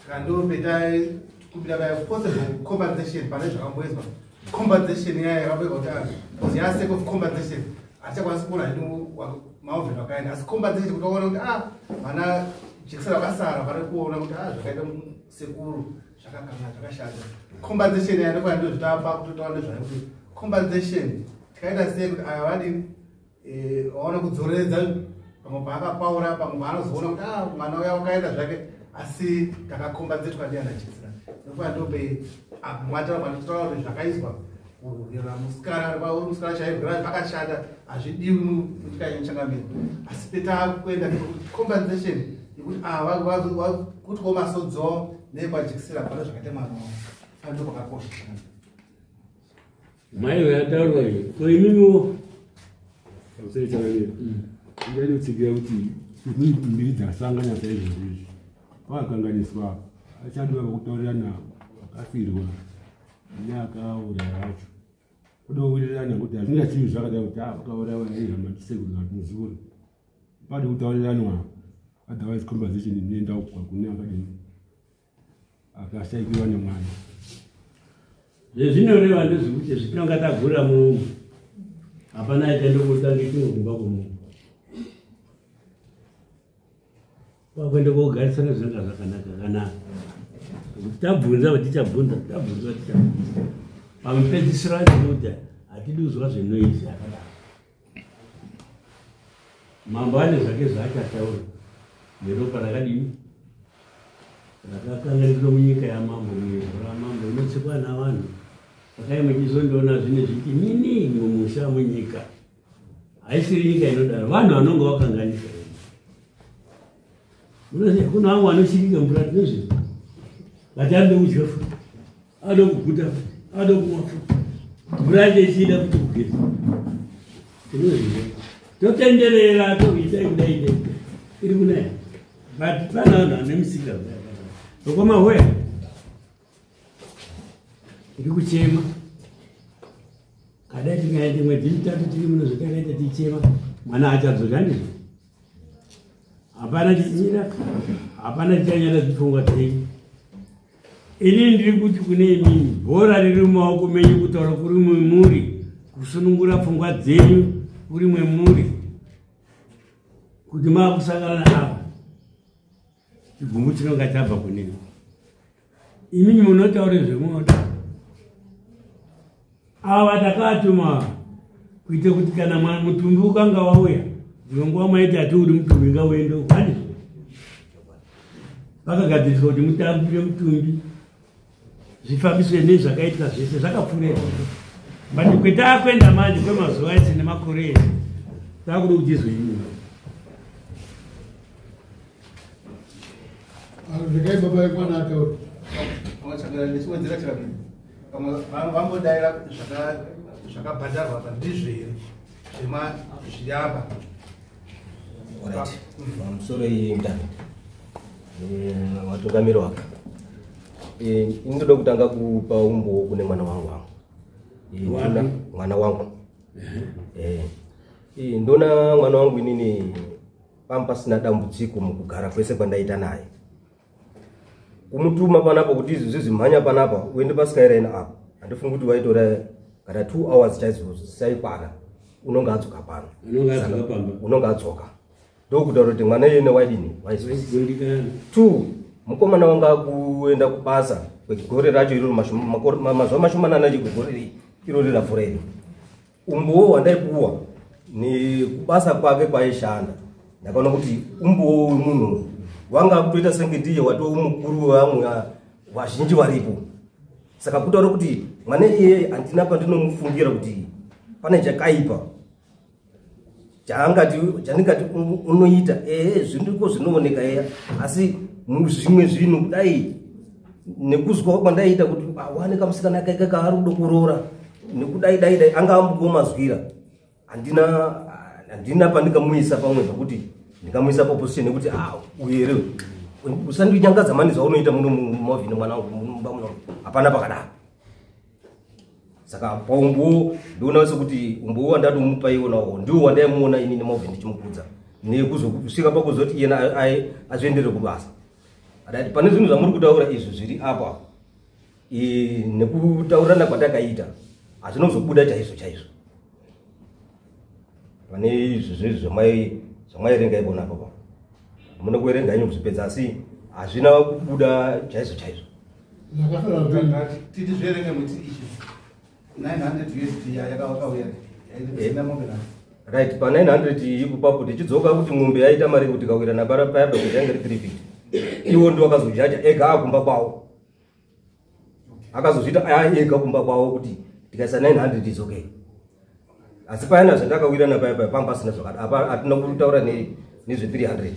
Saka ndopetakumbira vaya possible compensation pane zvakamboizwa. Compensation yaya yakamboizwa kuti because ya sake of compensation hatichakwanisi kuona hedu maovheni vakaenda, asi compensation kuti vaone kuti vana jekisera vakasara vari kuona kuti zvakaita sekuru zvakakanga zvakashata. Compensation yaya ndokuva ndo zvitapa kutotaura nezvayo kuti compensation tikaita sei kuti aya vadini vaone kudzoreredza pamwe paakapaura, pamwe paanozoona kuti mwana uya wakaenda zvake, asi takakombanzetwa ndiana jekisera. Ndokuva ndope mwataura panditotaura kuti zvakaizwa kurwira musikana, uri musikana chairwira zvakashata, hazvidiwi munyika yemuchangamiro. Asi petakuenda compensation yekuti kutyawo masodzo nekwajekisera pane zvakaita mwana wavo, pando pakakosha. Mai vataurwa izvi, ko imimiwo? Pamusoro changamiro, ndingade kutsigira kuti mbiri dzakasangana saizvozvo izvi vakakanganiswa achadiwa vakutaurirana vakafirwa neakauraya vacho kudowirirana kuti hazvingachivi zvakadai kuti vakauraiwa ihama ndisekuru kana kuti muzukuru. Pade kutauriranwa, otherwise conversation inoenda kune akadini akashaikirwa nemwana. Zvezvinoreva ndezvekuti zvitinonga tagura munomu hapana achaenda kotange chimwe kumba kwomunhu. Kwakuenda kogarisana zvinonga zvakanaka kana tabvunza vatichabvunza, tabvunza vatichabvunza. Pamupedzisiro acho kuti hatidi kuzwa zvenoise akadaro. Mambo ane zvake zvaachataura neropa rakadini rakakanganiswa munyika yamambo, muivhu ramambo inotsikwa navanhu. Sakai muchizondiona zvine zviti nini mumusha munyika. Haisiri nyika inodaro, vanhu vanonga vakanganisa. Munoziva kuna vamwe vanoshirika mvura tinozviziva. But anoda kudya futi, anoda kuguta futi, anoda kumwa futi. Mvura yacho ichida kuti kugeza. Tinozviziva. Totenderera toita kudai dai. Iri kunaya. But pane vanhu vane musika. Tokoma hoya. Iri kuchema. Kadai tingaende mwedzi mitatu tiri muno zvatakaita tichema. Mwana achadzoka ndizvo. Hapana chichira, hapana chichanyara zvipfungwa dzenyu. Ini ndiri kuti kune imimi, bhora riri mumaoko menyu kutaura kuri mwemuri, kusunungura pfungwa dzenyu kuri mwemuri, kuti maakusangana naava chigumbu chinonga chabva kunini. Imimi munotaura zvemunoda. Ava takavatuma kuita kuti kana mutumbi ukanga wauya, dzimwe nguva maiti hatiuri mutumbi ngauende uko, handizvo? Vakagadziriswa kuti mutambire mutumbi Zvifambiswe nezvakaitika zvese zvakapfuurira. But kwetakuenda manje kwemazuva ese nemakore ese takuda kuti izwe inini. Regai baba vemwana ataure. Ndichiwedzera chakadini, vamwe vambodaira zvakabhadharwa apa ndizvo here zviri apa? Alright. Pamusoro iyi mutano watungamiri waka, ini ndoda kutanga kupa umbowo kune mwana wangu wangu. Wapi? Mwana wangu. Ndona mwana wangu inini pamba pasina dambudziko mukugara kwese kwandaita naye. Kumutuma panapa kuti izvi zvizimhanya panapa uende paSkyline apa, handifungi kuti waitora kana 2 hours chaidzo saikwana, unonga adzoka pano. Unonga adzoka pamba. Unonga adzoka, ndokutaura kuti mwana iyene waidini, waizwa. Waigondikana. Two, mukomana wanga akuenda kubasa kwegore racho iroro, mazuva mashomanana chegore irori rapfuura iri. Umbowo hwandaipuwa nekubasa kwake kwaishanda, ndakaona kuti umbowo wemunhu wanga akutoita senge ndiye watoo mukuru wevamwe vazhinji varipo. Saka kutaura kuti mwana iyeye handina pandinomufungira kuti pane chakaipa chaangati chandingati unoita. Ehe, zviriko zvinooneka eya, asi muzvimwe zvinhu kudai nekuzwa kwandaiita kuti awane kamusikana kake kaari kuda kuroora nekudai dai dai anga ambomazwira, handina pandingamuisa pamwe pakuti ndingamuisa paposition yekuti ah, uyu here usandinyangadza mani zvaunoita muno mumavhini mwana wangu mumba muno, hapana pakadaro. Saka paumbowo ndioona sekuti umbowo wandatomupa iwonawo ndiwo wandaimuona inini Mavhini ndichimukudza nekuzosvika pakuzoti iyena azviendere kubasa. Adati pane zvinhu zvamuri kutaura izvi zviri apa, nekutaurirana kwatakaita hazvinozobuda chaizvo chaizvo pane izvi zvezvi zvamairenga ipona apa. Muna kuerenga henyu kuzvipedza, asi hazvina kubuda chaizvo chaizvo. Zvakafanana. Titi zverenge muti ichi 900 USD yakauya isina mombe nayo. Right, pa 900 ipo papo tichidzoka kuti mombe yaita mari kuti tikawirana paya paya kuti yange iri 350. Iwo ndo akazojaja ega akumba kwawo, akazozviita aya ega kumba kwawo kuti tikaisa 900 is okay. Asi payana zvandakawirana paya paya panga pasina zvakada apa, hatina kutaura nezve 300.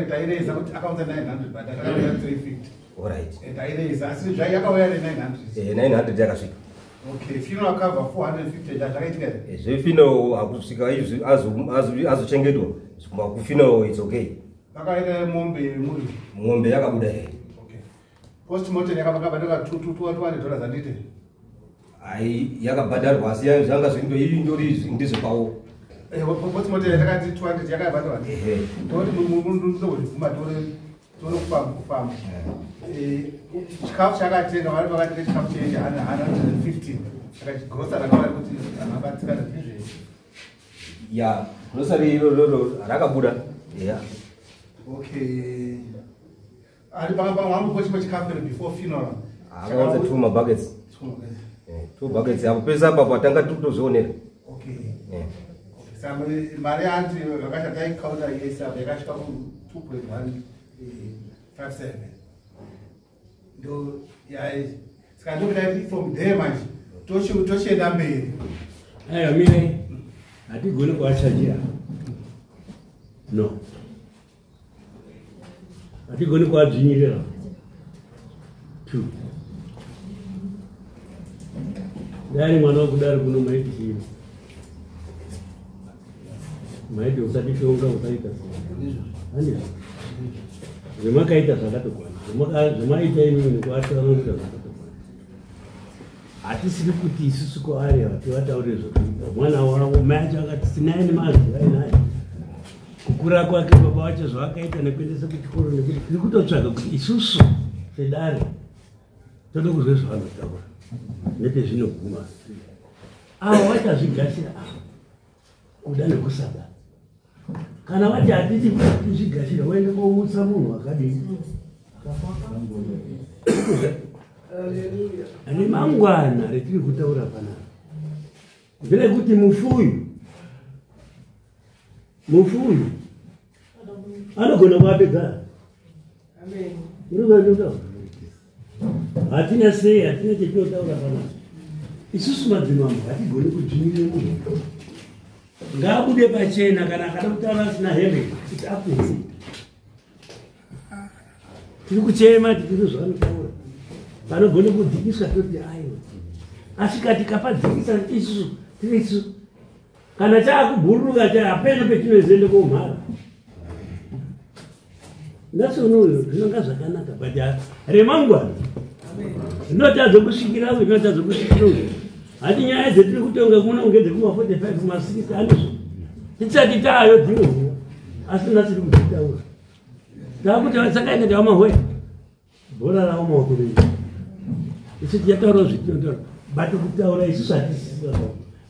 Taireza kuti akaunza 900 but akauya 350. Alright. Taireza asi zvai yakauya ne900. 900 yakasvika. Okay, funeral cover 450, zvakaitika here? Zvefuneral hakusvika izvi azochengetwa kufuneral, it's okay. Vakaita mombe muri? Mombe yakabuda here. Okay, postmortem yakabhadharwa $200 handiti? Ai, yakabhadharwa asi zvanga zvindo iyi ndori ndezvepawo. Postmortem yatakati 200 yakabhadharwa. Ehe. Toti ndozobvuma tore tore kufamba kufamba. Chikafu chakatenga, vari vakatenga chikafu che 115, saka grocery rakavari kuti vanhu vabatsirana ndizve. Ya, grocery irororo rakabuda ya. Okay, ari panga wangu chimwe chikafu here before funeral? Akaunza two mabuckets. Two buckets apo pese apa patanga totozvionera. Okay. Saka mari yanti vakashata ikaunta yese apa yakasvika ku 2.157 ndo yai. Saka ndokudai from there manje tochienda mberi. Aiwa, mire, hatigoni kuachajira, no, hatigoni kuadzvinyirira. Two, dai mwana wakudari kuno maiti chii? Maiti usatishonga, usaita andizvo zvemakaita zvakatokwana. Zvemaita imimi nekuatsanangura zvakatokwana. Hatisiri kuti isusu kwaari hativataurire zvokuita. Mwana wavo, mai acho akati sinai nemazwi ainaye kukura kwake, baba vacho zvavakaita nekuendesa kuchikoro, nekuti tiri kutotsvaga kuti isusu sedare tode kuzwe zvavanotaura nepezvinoguma. Avo vachazvigashira ava kuda nekusada. Kana vati hatiti tizvigashira, uende koutsa munhu akadii remangwana retiri kutaura panapa nderekuti mufuyu mufuyu anogona kuapedza. Hatina sei, hatina chetinotaura panapa. Isusu madzimambo hatigoni kudzvinyirira munhu. Ngaabude pachena kana akada kutaura asina hembe, it's up to him. Tiri kuchema tiri zvavanotaura. Panogone kudzikiswa toti aiwa. Asi kati kapadzikisa isusu tiri isu. Kana chaakubhururuka cha hapana petinozoenda komhara. Nhasi unoyu zvinonga zvakanaka but remangwana rinotadza kusvikira uyu, rinotadza kusvikira uyu. Hati nyaya dzetiri kutonga kuno ngedzekuma 45 kuma 60 andizvo. Tisati taayo dzimwe nguva asi nhasi tiri kudzitaura. Takuti sakaenda tavamahwe bhora ravo maoko medu. Isu tichataura zvetinotaura but kutaura isusu hatisisi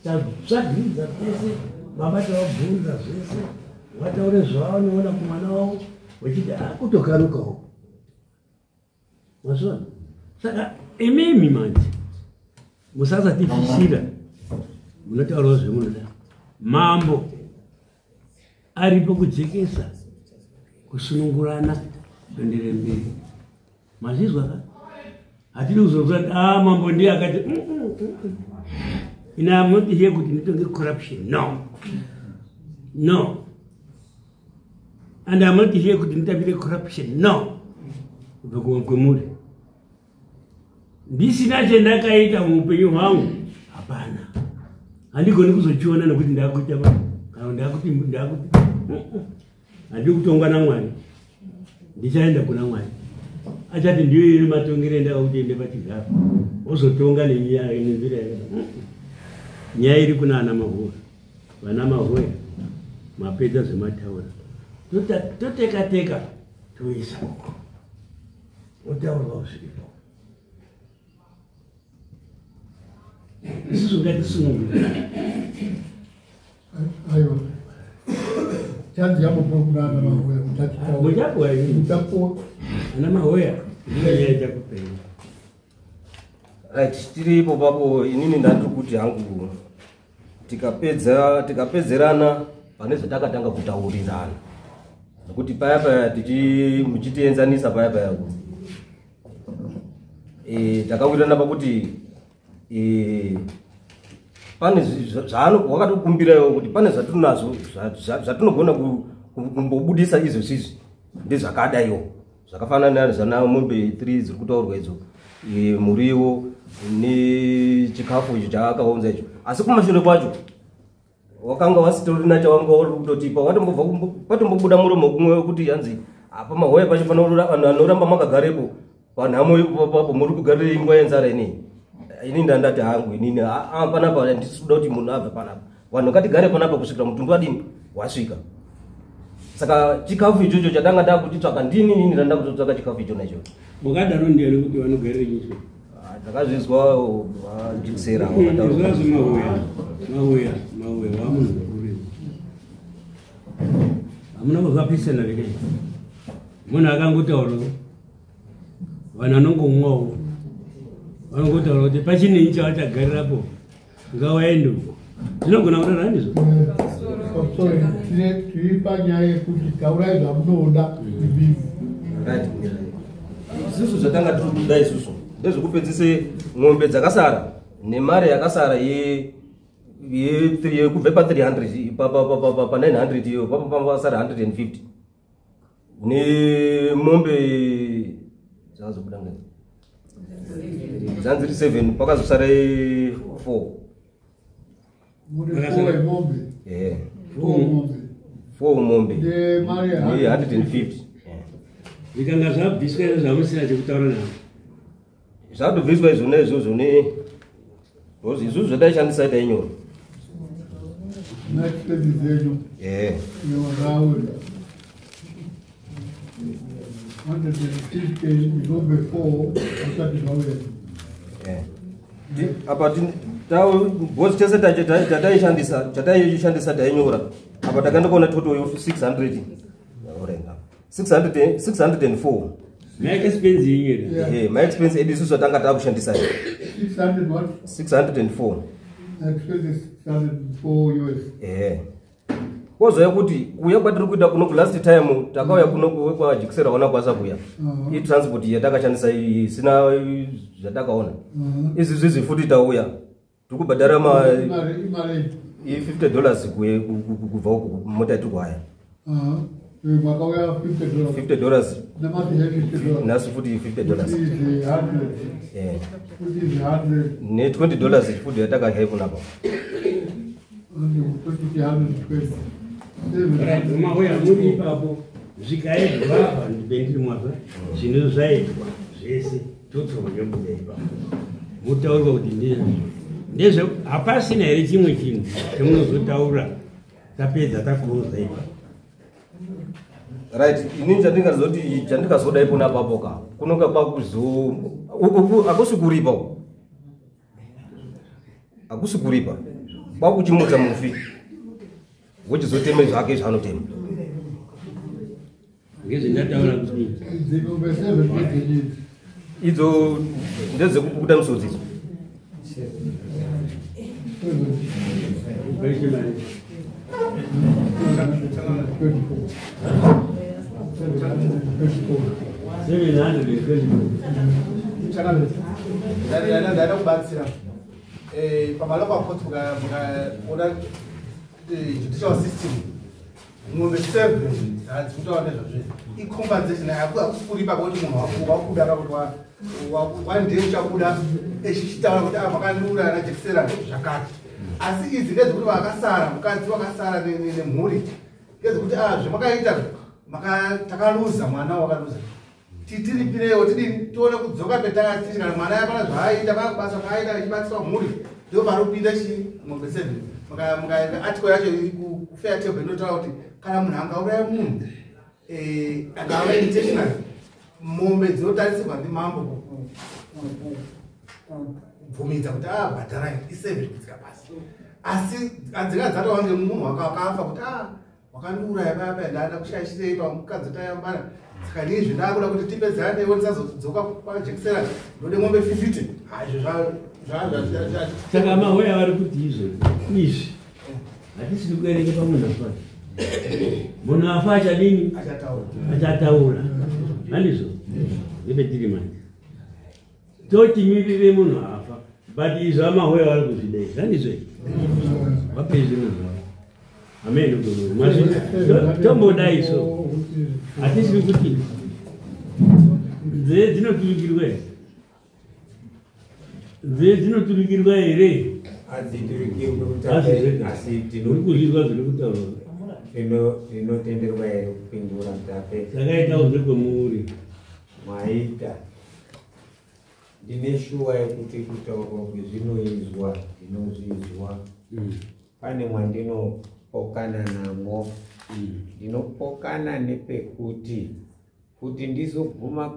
tatsvagiridza pese baba tavabvunza zvese vataure zvavanoona kumwana wavo vachiti akutokarukawo. Mazviona? Saka imimi manje musasatifishira munotaurawo zvemunoda. Mambo aripo kujekesa kusunungurana kuenderere mberi. Mazvizwa ka? Hatidi kuzonzwa kuti mambo ndiye akati Ina I'm not here kuti nditonge corruption. No. No. And I'm not here kuti nditambire corruption. No. Kubva kwemuri. Ndisina chendakaita muupenyu hwangu hapana. Handigoni kuzochiona nekuti ndakuita kana ndakuti ndakuti handidi kutongwa naMwari. Ndichaenda kuna Mwari. Achati ndiyo iri matongero endakakuti ende pachigaro. Ozotonga nenyaya nenzira yakadai. Nyaya iri kuna ana Mahoya. Vana Mahoya mapedza zvemataura. Toteka teka toisa uko. Otaurwa zviripo. Isusu ngatisunungure. Aiwa. Chanzi yambopuwa kuna ana Mahoya kuti atitaure. Muchapuwa ini. Muchapuwa. Ana Mahoya ndiyo nyaya ichakupei. Right, tiri ipo papo inini ndandiri kuti hangu tikapedzerana pane zvatakatanga kutaurirana. Nekuti paya paya muchitienzanisa paya paya takawirirana pakuti pane wakatokumbirawo kuti pane zvatinazvo zvatinogona kumbobudisa izvozvi izvi ndezvakadaiwo zvakafanana nezvana mombe 3 dziri kutaurwa idzo, muriwo nechikafu icho chaakaunza icho. Asi kumashure kwacho wakanga wasitorina chawanga uri kutotipa, watombobuda muromo kumwe wekuti hanzi apa Mahoya pacho vanhu vanoramba makagarepo panhamo ipapo muri kugarira nguva yenzara inei. Ini ndandati hangu inini panapa handisi kuda kuti munhu abve panapa, vanhu ngatigare panapa kusvikira mutumbi wadini wasvika. Saka chikafu ichocho chatanga ndakuchitsvaka ndini inini ndanda kutotsvaka chikafu ichona ichocho. Wakadaro ndiani kuti vanogarira nyika? Ndakazvizwa vajikisera vakataura. Zvazvo Mahoya, Mahoya, Mahoya wamunhu mukuru. Hamuna kuzvapisana here? Munhu akangotaura vanhu vanongomwawo vanongotaura kuti pachinei chavachagarirapo ngavaende uko. Zvinogona kudaro handizvo? Sorry, tiri panyaya yekuti taurai zvamunoda imimi. Right. Isusu zvatanga tiri kuda isusu ndezvekupedzise mombe dzakasara nemari yakasara yekubve pa 300 pa 900 iyo pasara 150 nemombe dzakazobuda ngani dzanziri 7 pakazosara 4. Muri 4 mombe. 4 mombe. 4 mombe. Nemari Ne 150. Zvikanga zvabviswa izvo zvamusina chekutaura navo. Zvatobviswa izvona izvozvo ne because isusu zvataishandisa tainyora. Next dzenyu. Nyorauri. 150 mombe 4 asati zvauya. Apa because tese chataishandisa tainyora. Apa takandokuona total yo 600. Orenga. 604. My expense yenyu. My expense edu isusu tanga takushandisa. 600 what? 604. Expense 604 US. Kozouya kuti kuuya kwatiri kuita kuno kulast time takauya kuno kwajikisera ona kwasa kuya itransport yatakashandisa iyi isina zvatakaona. Izvi zvizi futi tauya tiri kubhadhara ma Imari i$50 kubva uku mota yatiri kuhaya. Makauya $50. $50. Namasi $50. Nhasi futi $50. Kuti izi 100. Kuti izi 100. Ne$20 futi yatakahaya iponapa. 120. Mauya muri ipapo zvikaitwa apa ndipendiri mwazva zvinhu zvaitwa zvese totoonyobuda ipapo mutaurwa kuti ndezvo ndezve hapasina here chimwe chinhu chemunozotaura tapedza takuroza ipapo. Right, inini chandingazoti chandikazoda ipona apapo ka kunonga kwakuzo uku hakusi kuripa uku, hakusi kuripa, kwakuchimutsa mufi wochizoteme zvake zvaanotema. Ngezvendataura kuti Dzingombe 7 ndedzenyidzi. Idzo ndedzekupukuta misodzi idzo. Ukaite mari. 724. Ndaida kubatsira pamalocal court mukaona judicial system, mombe 7 hadzikutaura nezvazvo. Icompensation, hakusi kuripa kuti munhu wakuda kakuti one day uchabuda echichitaura kuti ah, makandiuraya najekisera zvakati. Asi idzi ndedzekuti vakasara, mukadzi wakasara nemhuri, ngedzekuti ah, zvamakaita takaluza mwana, wakaluza, titiripirewo tidini tione kudzoka petanga tiri. Kana mwana yapana zvaaita pakubasa kwaaita achibatsira mhuri, ndo parikupinda chi mombe 7. Mukaenda article yacho iri kufair table inotaura kuti kana munhu angauraya munhu angava intentional, mombe dzinotarisirwa ndimambo kubvumidza kuti abhadharai i7 kudzika pasi. Asi hadzinga dzataura ngemunhu wakafa kuti a wakandiuraya paya paya, ndaanda kushaishirei pamukadzi tayambana, saka nizvi ndakuda kuti tipedzanewo ndisazodzoka kwajekisera, ndode mombe 50. Hazvo. Saka mahoya vari kuti izvo izvi hatisiri kuerenge pamunhu afa. Munhu afa achadini? Achataura, handizvo? Ndepetiri manje totimirire munhu afa, but izvo amahoya vari kuzvidei, handizvo? Vapei zvinhu zvavo. Amen. Tombodai so hatisiri kuti nzee dzinoturikirwa here? Nzee dzinoturikirwa here? Hadziturikirwi. Asi Asi uri kuzvinzwa zviri kutaurwa? Tinotenderwa here kupindura, Mutape? Zvakaitawo zvekwemuri. Maita. Ndine shuwa yekuti kutaurwa kwezvinoizwa ndinozvizwa. Pane mwandinopokana namo. Ndinopokana nepekuti kuti ndizoguma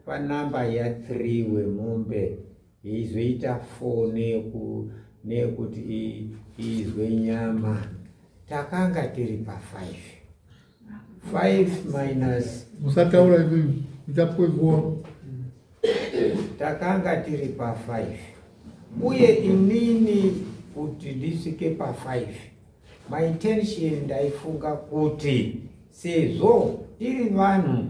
panamba ya3 wemombe yeizoita 4 neyekuti iizwe nyama, takanga tiri pa5, 5 minus Musataura imimi, muchapuwe nguva. Takanga tiri pa5, uye inini kuti ndisvike pa5, my intention ndaifunga kuti sezvo tiri vanhu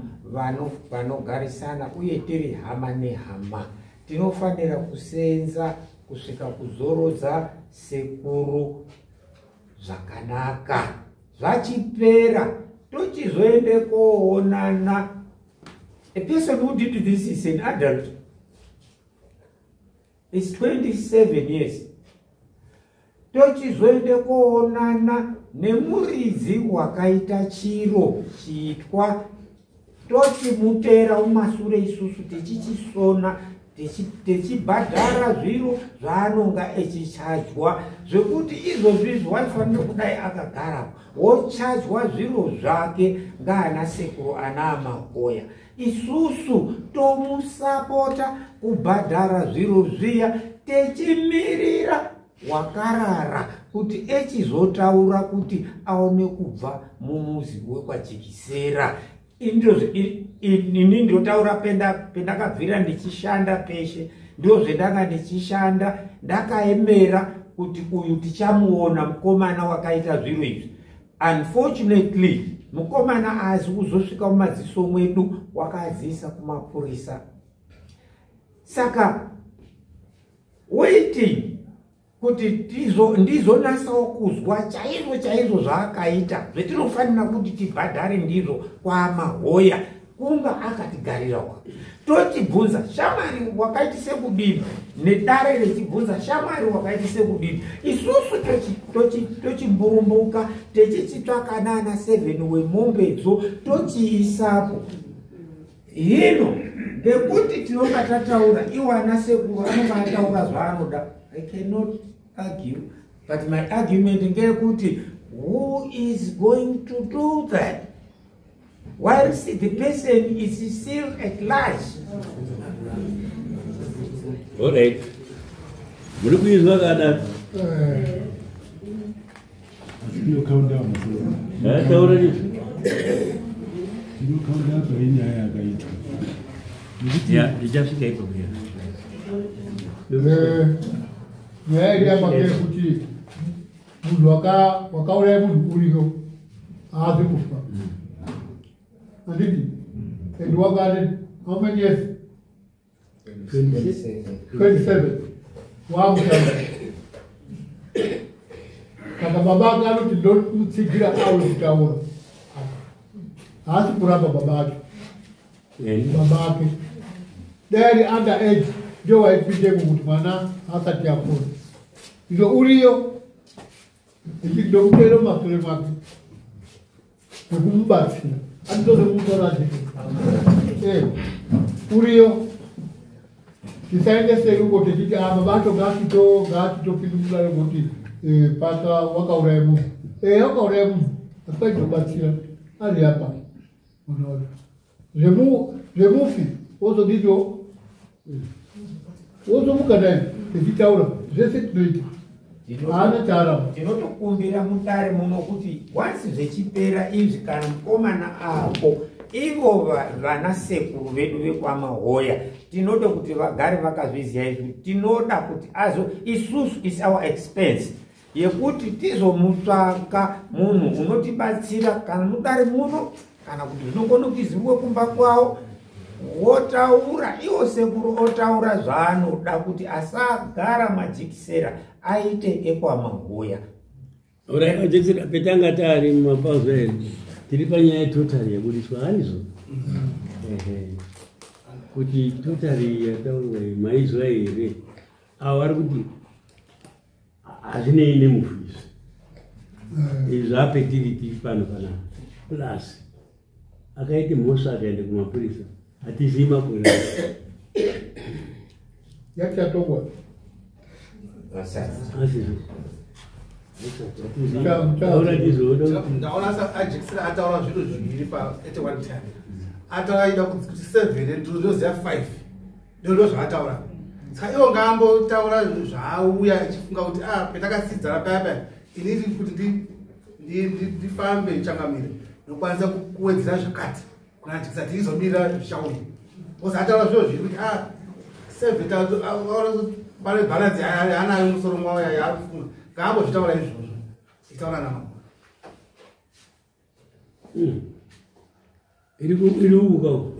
vanogarisana uye tiri hama nehama, tinofanira kusenza kusvika kuzorodza sekuru zvakanaka. Zvachipera tochizoende koonana. A person who did this is an adult, is 27 years. Tochizoende koonana nemuridzi wakaita chiro chiitwa, tochimutera mumasure isusu tichichisona, tichibhadhara zviro zvaanonga echichajwa, zvekuti izvozvi waifanira kudai akagarapo wochajwa zviro zvake ngaana sekuru ana amakoya, isusu tomusapota kubhadhara zviro zviya, techimirira wakarara kuti echizotaura kuti aone kubva mumuzi wekwajikisera. Ini ndotaura pendakabvira ndichishanda peshe, ndozvendanga ndichishanda, ndakaemera kuti uyu tichamuona mukomana wakaita zviro izvi. Unfortunately, mukomana aazi kuzosvika mumadziso mwedu, wakadziisa kumapurisa. Saka waiting kuti ndizonasawo kuzwa chaizvo chaizvo zvaakaita, zvetinofanira kuti tibhadhare ndizvo kwaMahoya, kunga akatigarirawo. Tochibvunza shamwari wakaiti sekudini, nedare rechibvunza shamwari wakaiti sekudini. Isusu tochimburumbuka techichitsvaka nana 7 wemombedzo tochiisapo. Hino ngekuti tinonga tataura iwana sekuru anonga ataura zvaanoda. I cannot argue, but my argument ngeyekuti who is going to do that whilst the person is still at large? All right. Muri kuizwa kana? Taura izvi. Ndinokaunda apa inyaya yakaitwa. Ndichasvika ikoko. Nyaya iri apa ngeyekuti munhu wakauraya munhu uriyo haazi kufa. Handiti? And wakati how many years? 27. Waamutanga. Saka baba ake anoti ndomutsigira awe kutaura. Haasi kuramba baba ake. Baba ake. Dai ari under age ndio waipindemo kuti mwana asati akura. Izvo uriyo ndomutero mumashure make nekumubatsira. Anditozomutora chete. Uriyo tisaendesei uko techiti baba acho ngaachitopinda mudare kuti paka wakauraya munhu. Wakauraya munhu asi paitobatsira ari apa. Zvemufi wozodito wozomuka naye techitaura zvese tinoita. Haana chaaramba. Tinotokumbira mudare muno kuti once zvechipera izvi, kana mukomana apo ivo vana sekuru vedu vekwaMahoya tinoda kuti vagare vakazviziva izvi. Tinoda kuti azo isusu is our expense yekuti tizomutsvaka munhu unotibatsira kana mudare muno, kana kuti zvinokona kuziviwe kumba kwavo, wotaura iwo sekuru otaura zvaanoda kuti asagara majikisera aite ekwaMahoya. Majikisera petanga tari mumapauzo here, tiri panyaya yetotari yabudiswa handizvo? Kuti totari yataurwa maizwa here? Avo vari kuti hazvinei nemufu izvi. Izvi zvapetiri tiri pano panapa. Plus akaite mhosva akaenda kumapurisa hatizii makore. Yachatongwa. Asizvo. Ndaona ajekisera ataura zviro zviviri pa at one time. Ataura aida kuti 7 ndinoziva 5. Ndozvo zvaataura. Saka iwo ngaambotaura zvaauya achifunga kuti petakasidzana paya paya inini kuti ndifambe changamire ndokwanisa kuwedzera zvakati kuna jekisera tiizomirira zvichauya. Because ataura zviro zviri kuti 7 pane balance yaanayo musoro mwawo yaari kufunga. Ngaambozvitaura izvozvo. Itaura namambo. Iri kuuka uko.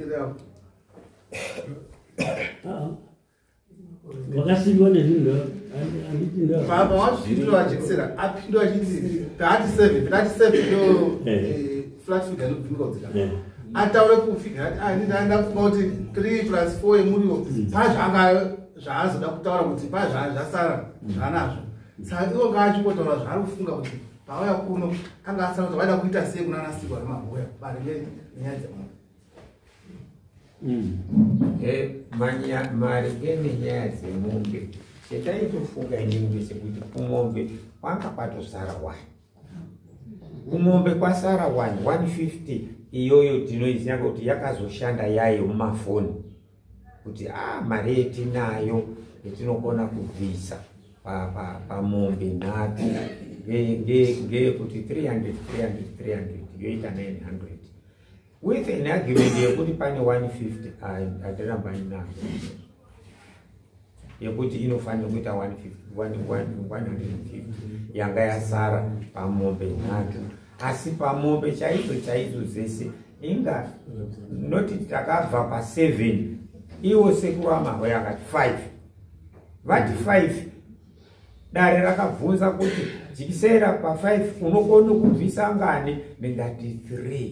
Wakasiiwa nezvinhu handiti ndo. Baba wazvipindura ajekisera apindura achiti 37 37 ndo flat figure inobvunga kudzika. Ataure kufigura ati ndafunga kuti 3 plus 4 yemuriwo pazvanga zvaazoda kutaura kuti pazvasara zvaanazvo. Saka iwo ngaachingotaura zvaari kufunga kuti pauya kuno anga asara kuti vaida kuita sei kuna anasikwa nemahoya maringe nenyaya dzemombe. Maringe nenyaya dzemombe, chetaitofunga inini ndechekuti kumombe kwanga kwatosara 1. Kumombe kwasara 150 iyoyo tinoiziva kuti yakazoshanda yayo mumafoni kuti mari yetinayo yetinokona kubvisa pamombe nhatu ngeyekuti 300 300 300 yoita 900 with an argument yekuti pane 150 hatirambani nayo yekuti inofanira kuita 150 yanga yasara pamombe nhatu. Asi pamombe chaidzo chaidzo dzese inga noti takabva pa7, iwo sekuru amahwe akati 5, vati 5. Dare rakabvunza kuti jikisera pa5 unokona kubvisa ngani? Ndingati 3.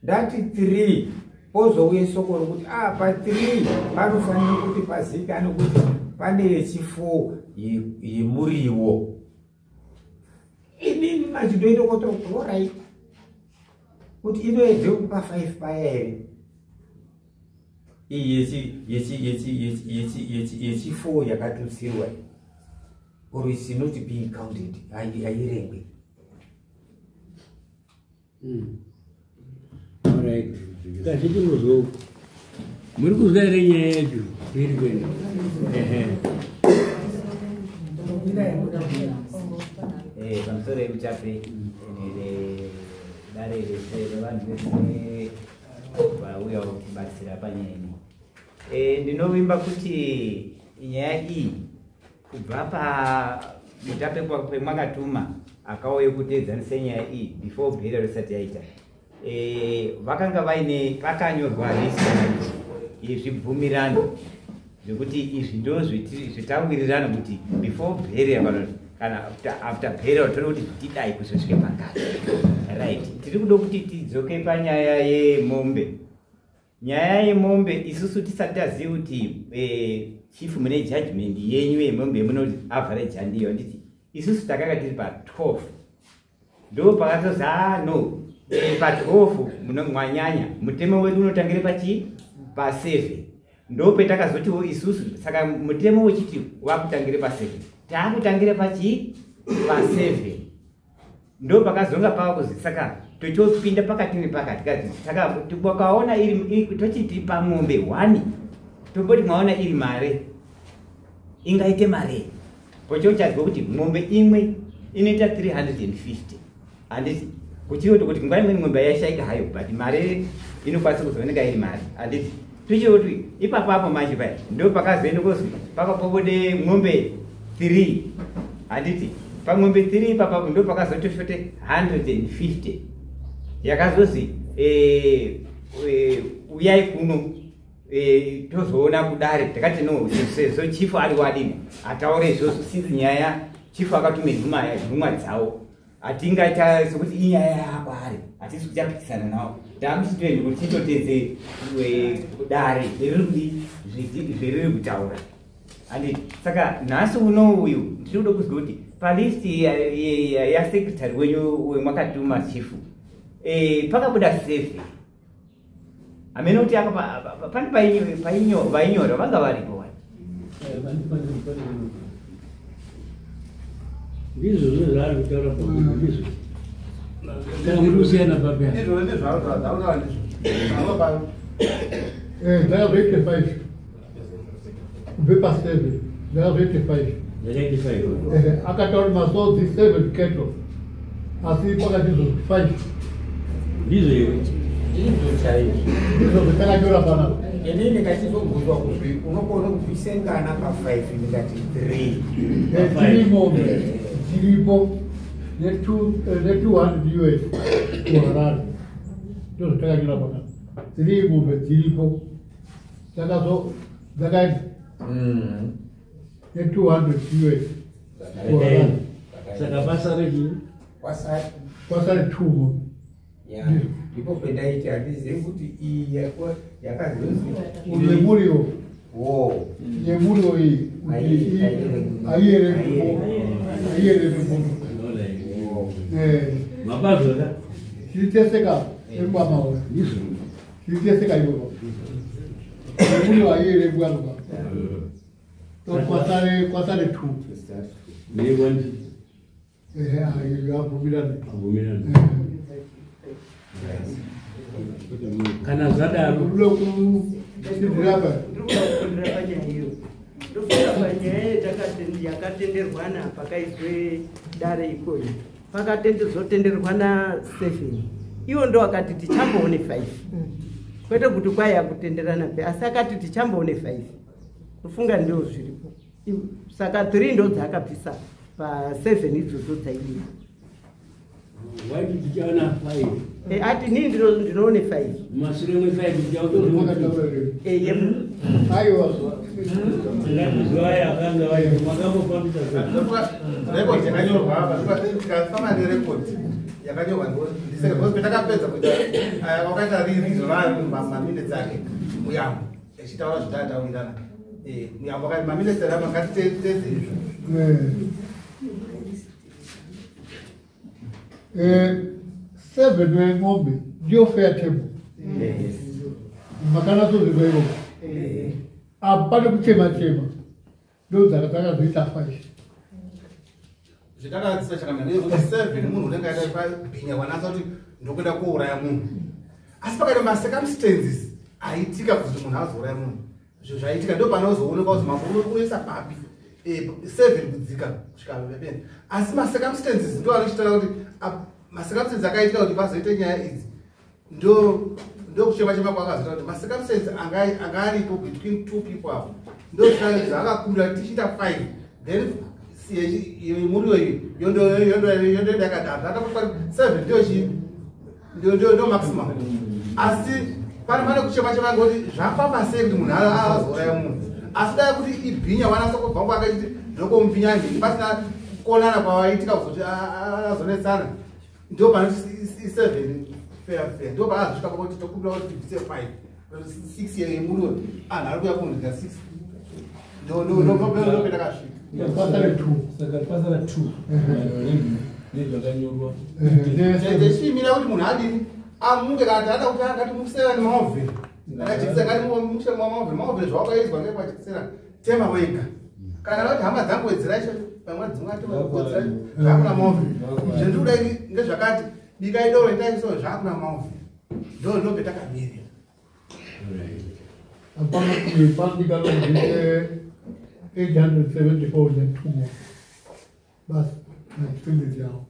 Ndati 3, pozouye soko rokuti pa3 panofanira kuti pazivikanwe kuti pane yechi4 yemuriwo. Inini manje ndoita kuti alright, kuti inoedze kupa 5 paya here iyi yechi4 yakatutsirwa, or is not being counted, hairengwi. Alright, kazvitingozwa muri kuzwa here nyaya yacho iri kuenda? Ehe. Pamusoro yekuchape dare rese nevanhu vese vauyawo kubatsira panyaya ino, ndinovimba kuti nyaya iyi kubva pamutape pemwakatuma akauye kuteedzanisa nyaya iyi before burial risati yaita, vakanga vaine pakanyorwa list yezvibvumirano zvekuti izvi ndo zvitawirirana kuti before burial kana after burial tode kuti tidai kuzosvike pakati. Right, tiri kuda kuti tidzoke panyaya yemombe. Nyaya yemombe, isusu tisati taziva kuti chief mune judgment yenyu yemombe yemunoti average handiyo, nditi isusu takanga tiri pa12, ndo pakatozi no, pa12 mwanyanya, mutemo wedu unotangire pachi pa7. Ndo petakazotiwo isusu saka mutemo wechiti wakutangire pa7, taakutangire pachi pa7. Ndo pakazonga pava kuzi saka tochopinda pakati nepakati kazi. Saka wakaona iri tochiti pamombe 1, tomboti mwaona iri mare ingaite mare pochochadzwa kuti mombe imwe inoita 350, handiti? Kuchiroti kuti nguva imweni mombe yashaika hayo, but mare inokwanisa kuzooneka iri mare, handiti? Tichiroti ipapo apo manje paya ndo pakazoenda kozi pakapobude mombe 3, handiti? Pamombe 3 ipapapo ndo pakazotofote 150 yakazozi uyai kuno, tozoona kudare. Takati no, sezvo chief ari wadini ataure izvozvo, since nyaya chief akatume nhumwa dzavo, hatingaita sekuti inyaya yakwaari, hatisi kuchapikisana navo. Taakuchitoende kuti titotedze dare zveriri kutaura, handiti? Saka nhasi uno uyu ndiri kuda kuzwa kuti palist yasecretary wenyu wemwakatuma chief, pakabuda 7. Hamene kuti pane vainyora vanga varipo wani? Ndizvozvo zvaari kutaura pakuti ndizvo kana muri kusiyana papi? Ndizvo ndizvo ndizvo. Ndakazoite 5 kubve pa7, ndakazoite 5. Ndakaite 5. Akataura masodzi 7 cattle, asi pakati izvo 5. Ndizvo here? Ndizvo chaizvo. Ndizvo zvatakanyora panapa. Inini ndikachizobvunzwa kuti unokona kubvise ngana pa5, ndikati 3. Tiri mombe dziripo ne200 US kuHarare, ndo zvatakanyora panapa. Dziri mombe dziripo dzakazo dzakaenda ne200 US kuHarare. Saka basa rechii? Kwasari 2 mombe. Ndipo pendaiti handizivi kuti iyi yakazonzi yemuriwo. Wo. Yemuriwo iyi aiyerengwi, aiyerengwi mombe. Mabazora. Tiri teseka ekwamaona. Ndizvo. Tiri teseka ivovo, yemuriwo aiyerengwi anopa kwasare 2. Neiwandi. Ehe, abvumirane. Abvumirana. Kana zvadaro kusidhirapa. Ndiri panyaya iyo, ndofunga panyaya yakatenderwana pakaizwe dare ikoyo, pakazotenderwana 7, iwo ndo akati tichamboone 5, kwete kuti kwaiya kutenderana pe, asi akati tichamboone 5. Ndofunga ndio zviripo. Saka 3 ndo dzaakabvisa pa7 idzodzo dzaidiwa. Waiti tichaona 5. Ati nini ndinoone 5. Mashure mwe 5 tichaona. Aiwa. Ndakuzwaya akanga wayo makambofambisa. Record yakanyorwa apa tikafamba nerecord yakanyorwa ndiseke because petakapedza kuita wakaita ririzo rayo maminutes ake muyambo echitaura zvitataurirana muyambo akati maminutes arama ngatitedze izvo. 7 weng'ombe ndiyo fair table. Makanatozviva iroko. Apo pane kuchema chema ndo dzakatoita 5. Zvitakadzisa chakamira ndezvekuti 7 munhu unenge aita pabhinya wanatsa kuti ndokuenda kouraya munhu, asi pakaita macircumstances aitika kuti munhu azouraya munhu, zvo zvaitika ndo panozoonekwa kuti mambo unoisa papi 7 kudzika kusvika pepeni, asi macircumstances ndo anochitaura kuti macircumstances akaitika kuti pazoite nyaya idzi ndo ndokuchema chema kwakazoita kuti macircumstances anga aripo between two people apo ndo zvaakakumbira tichiita 5 then muriwo iyi yondoenda yakadaro atakuti 7 ndiyo chii ndio maximum, asi pane kuchema chema ngekuti zvafamba sei kuti munhu azouraya munhu, asi dai kuti ibhinya wanasa kubva kwake achiti ndokomubhinya nhingi pasina kuonana kwawaitika kuzoti azonetsana ndo panoti 7 fair fair ndo paazosvika pakuti tokumbira kuti tibvise 5 6 yemuriwo anhu ari kuuya kunhika 6 ndopetakasvika. Pasara 2 saka pasara 2 nezvakanyorwa techimira kuti munhu adini amuke kana taada kuti angati musera nemaovheri akajikisera ngati mushe maovheri maovheri zvawakaizwa ngekwajikisera tema wega kana kuti hama dzangu wedzerai pamwe dzimwatewedzerai zvakuna maovheri zvendikudai ngezvakati bikai doro itai so zvakuna maovheri ndopetakamirira. Apana kuipandika lobvise 874 ne2 more basi nachipindi chavo.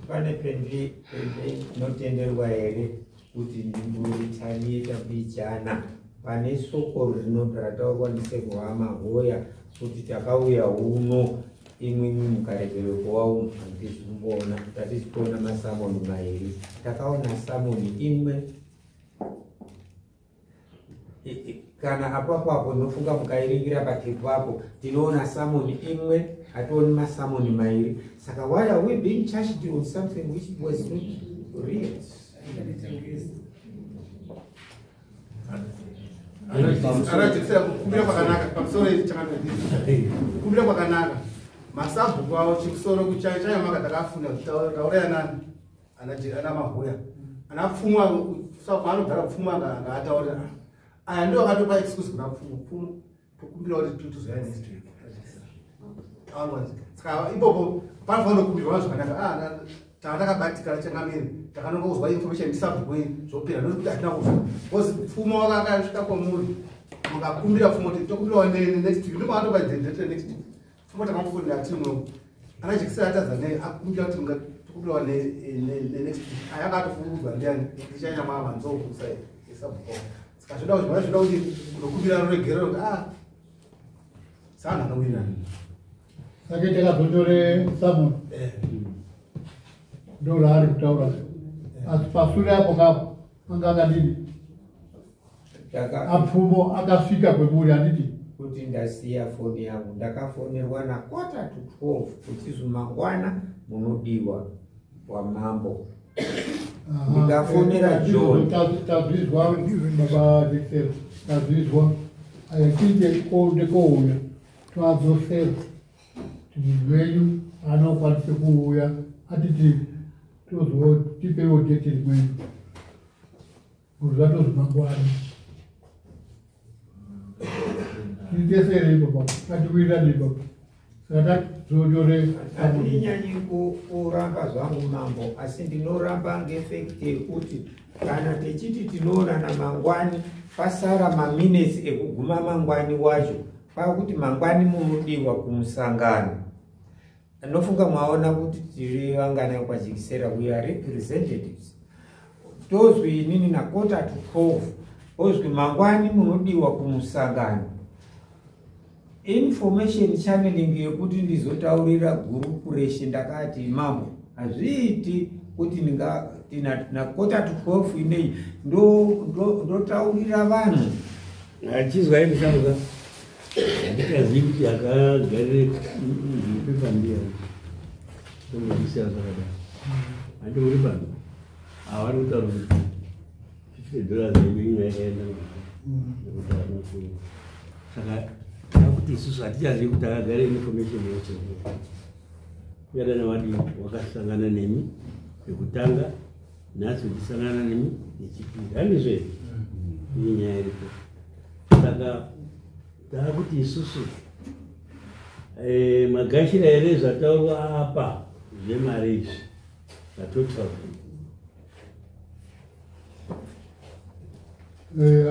Pane pendinotenderwa here kuti ndimboritaniita mbichana pane soko rataurwa ndisekuru Mahoya kuti takauya uno imwimwi mukaregere kuva umu handizvimboona tatichikuona masamoni mairi takaona samoni imwe kana apapo apo ndinofunga mukairingira patepu apo tinoona samoni imwe hationi masamoni mairi, saka why are we being charged on something which was not real? Anajikisira kukumbira kwakanaka pamusoro chakanaka kumbira kwakanaka masabhuku avo chimusoro kuchayamaka takafunda tauraya nani ana Mahoya ana Pfumwa kwaanogara Pfumwa angaataurira aya ndo akatopa excuse kuna Pfumo Pfumo tokumbira kuti tizoya next week. Saka ipopo panofanira kukumbirwa zvakanaka tanga takabatikana changamire takanonga kuzwa information ndisabhuku zvopera ndokuti hatina kuzwa because Pfumo wakakasvika kwamuri mukakumbira Pfumo kuti tokumbirawo next week ndomaatopa date next week Pfumo takangofundira tiri muno ana jekisera atadza nei akumbira kuti tokumbirawo next week aya akatofurudzwa ndiani ndichanyama manzou kusabhuku. Saka zvoda kuti zvoda kuti kunokumbira ruregerero kuti saanhu anowirirana. Saka takazonyore samoni ndo raari kutaura, asi pasure apo kapo anga akadini apfumo akasvika kwemuri handiti kuti ndasiya foni yangu ndakafonerwa na 11:45 kuti mangwana munodiwa wamambo ndikafonera John. Tazvizwa baba Jekisera, tazvizwa chinje ndekouya twadzosera kuti munhu wenyu anokwanise kuuya atiti tozotipewo date rimweni kuti zvatozi mangwani titesere ipapo atiwirirane ipapo saka tazonyore. Handinyanyi kuramba zvangu mambo, asi ndinoramba ngefact yekuti kana tichiti tinoonana mangwani pasara maminutes ekuguma mangwani wacho kwakuti mangwani munodiwa kumusangano. Ndinofunga mwaona kuti tiri vangana kwajikisera, we are representatives. Tozwi inini na 11:45 ozwi mangwani munodiwa kumusangano. Information channeling yekuti ndizotaurira gurupu reshe ndakati mambo hazviiti kuti na 11:45 inei ndotaurira vanhu. Achizwai musharuka handikazivi kuti akagarire pepa ndiya tombozvisiya zvakadai. Handi uri pano avari kutaura kuti $50 yedu imwe yakaenda nekuti anoku saka takuti isusu hatichazivi kuti akagara information yacho. Kuyadana wadi wakasangana nemi yekutanga nhasi uchisangana nemi yechipiri handizvo iyi nyaya iripo. Saka taakuti isusu magashira here zvataurwa apa zvemari izvi zvatotaura.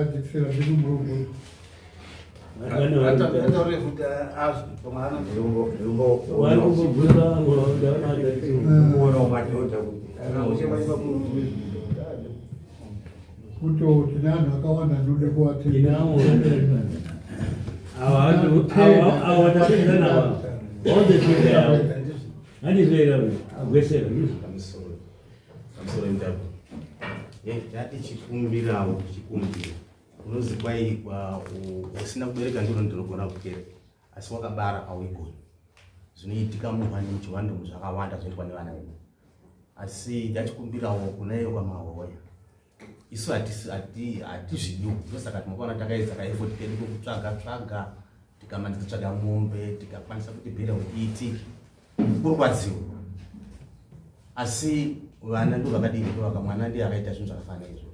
Adzikisira ndiri kuti tine anhu akawanda anode kuvatenda. Tatichikumbirawo chikumbiro unozi kwai usina kubereka ndiro ndinogona kukereka asi wakabara auigoni. Zvinoitika muhwani muchiwando zvakawanda zvinoitwa nevana vedu, asi tachikumbirawo kuna iyo kwamahoya isu hatizvidiwo. Ndosaka tinokuona takaedza kaeffort kedu kokutsvaga tsvaga tikamaniza tsvaga mombe tikakwanisa kuti burial iitike kurwadziwa, asi vana ndo vakadini ndo mwana ndiye akaita zvinhu zvakafanana izvozvo.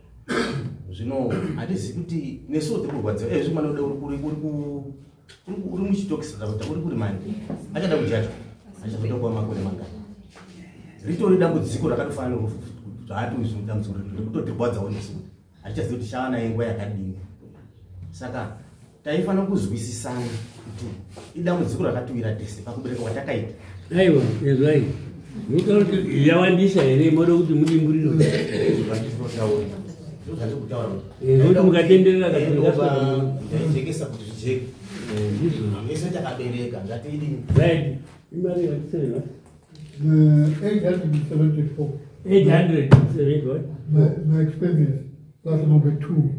Zvino hatizivi kuti nesuwo tiri kurwadziwa. Ezvi mwana uri muchitokisi kuti uri kuri mani achada kujajwa achazoda kuva makore mangani. Ritori dambudziko rakatofanana zvaati izvo dambudziko rekutotirwadzawo nesu kuti hatichazivi kuti tichava naye nguva yakadini. Saka taifanira kuzwisisana kuti idambudziko rakatiwira tese pakubereka kwatakaita. Aiwa ezvai munotaura kuti yawandisa here moda kuti mudimburiro kuti mukatenderera ndaijekesa kuti zvijeke ese takabereka ngatidini. Right, imari yatiseva 874. 870 what? My expenses plus number 2.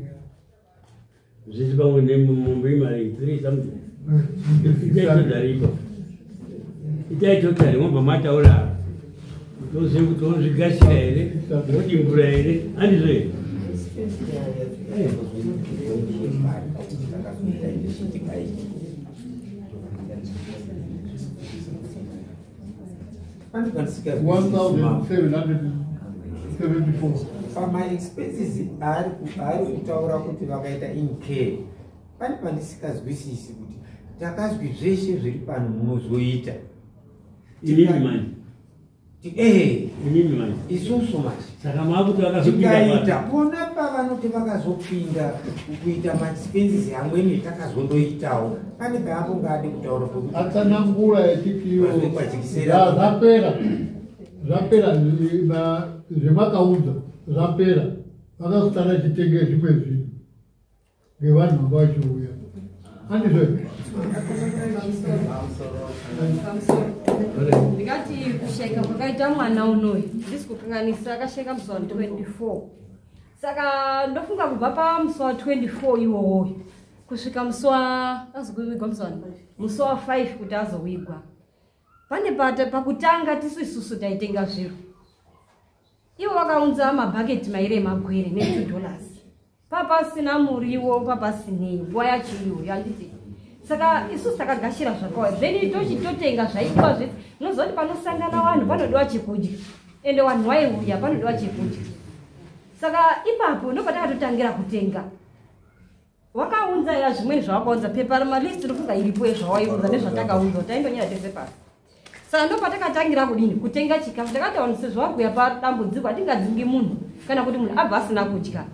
Zvisi pamwe nemombe imari 3 something. Itai totaripo. Itai totari mobva mataura. Tozive kuti unozvigashira here, wodimbura here, handizvo here? $1,774. Pamaexpenses aari kutaura kuti vakaita incur, pane pandisikazwisisi kuti takazwi zveshe zviri pano munozoita. Imimi manje. Imimi manje. Isusu manje. Saka maakuti vakazopinda tikaita pona pavanoti vakazopinda kuita maexpenses amweni takazondoitawo pane paapo ngaade kutaura pekuti Atsanangura echitiyo zvapera zvapera zvemakaunza zvapera vakazotara chitenge zvimwe zvinhu ngevanhu vanga vachiuya handizvo. Ndingati kushaika kwakaita mwana unoyu ndisi kukanganisa akashaika musi wa 24. Saka ndofunga kubva pamusi wa 24 iwowoyo kusvika musi wa azowigwa musi wa 5 kuti azowigwa. Pane pakutanga tisu isusu taitenga zviro. Iwo wakaunza mabhaketi mairi emagwere ne$2. Papasina muriwo papasinei nguva yacho iyoyo handiti. Saka isusu takagashira zvakawanda then tochitotenga zvaidiwa zvese. Unoziva kuti panosangana vanhu panodiwa chekudya ende vanhu vaiuya panodiwa chekudya. Saka ipapo ndopatakatotangira kutenga. Wakaunza ya zvimweni zvawakaunza pepa malist ndofunga iripo yezvawaiunza nezvatakaunza taindonyera tese pasi. Saka ndopatakatangira kudini kutenga chikafu. Takati vanhu sezvo vakuya padambudziko hatingadzingi munhu kana kuti munhu abva asina kudya.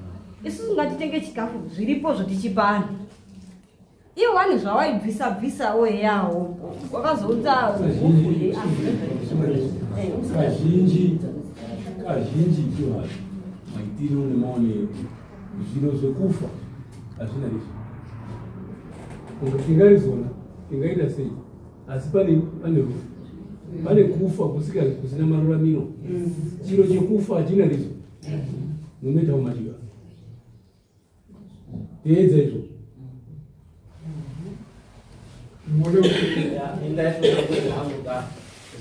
Isusu ngatitenge chikafu zviripozvo tichipa anhu. Iwo vane zvawaibvisa bvisawo yawo wakazounza huku. Kazhinji icho maitiro nemaonero zviro zvekufa hazvina izvo. Tingarizona Tingaita sei? Asi pane rufu. Pane kufa kusina maruramiro. Chiro chekufa hachina rizo. No matter how much you are. Teedza izvo.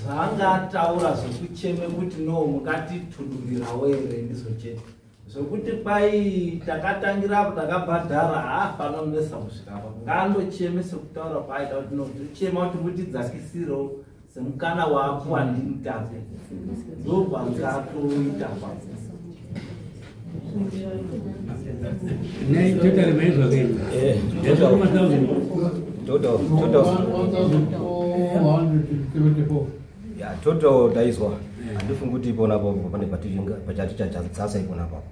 Zvaangataura zvekucheme kuti no mukatitudurirawo here ndizvo chete. Zvekuti kwai takatangira apo takabhadhara panonesa kusvika apo. Ngaandocheme sekutaura kwaaita kuti no tochema kuti mutidzakisirewo semukana waapuwa ndimutape. Ndopangatoita papo. Nei total maizwa kaini. Total 1474. Ya total taizwa. Handifungi kuti ipona apo pane pachati chadzasa ipona apo.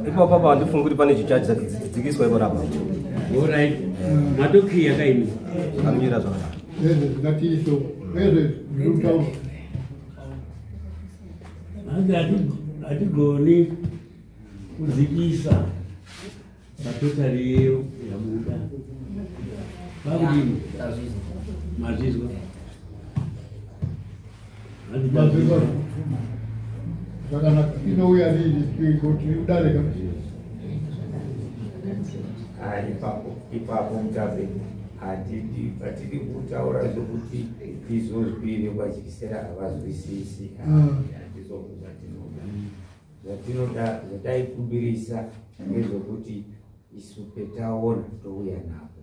Ipapo apo handifungi kuti pane chichadzikiswa ipona apo. Alright. Matokiya kaini. Amira zvakanaka. Ngatiiso. Zvezve. Hatigoni kudzikisa patotari iyo yabuda. Pakudini? Mazvizwa. Mazvizwa. Zvakanaka. Inouya rini kuti udarika. Ipapo mutape hatidi kutaura zvokuti tizozwire kwatyisera havazwisisi. Handizvo zvatinoda. Zvatinoda zvataikumbirisa ngezvokuti isu petaona touya napo.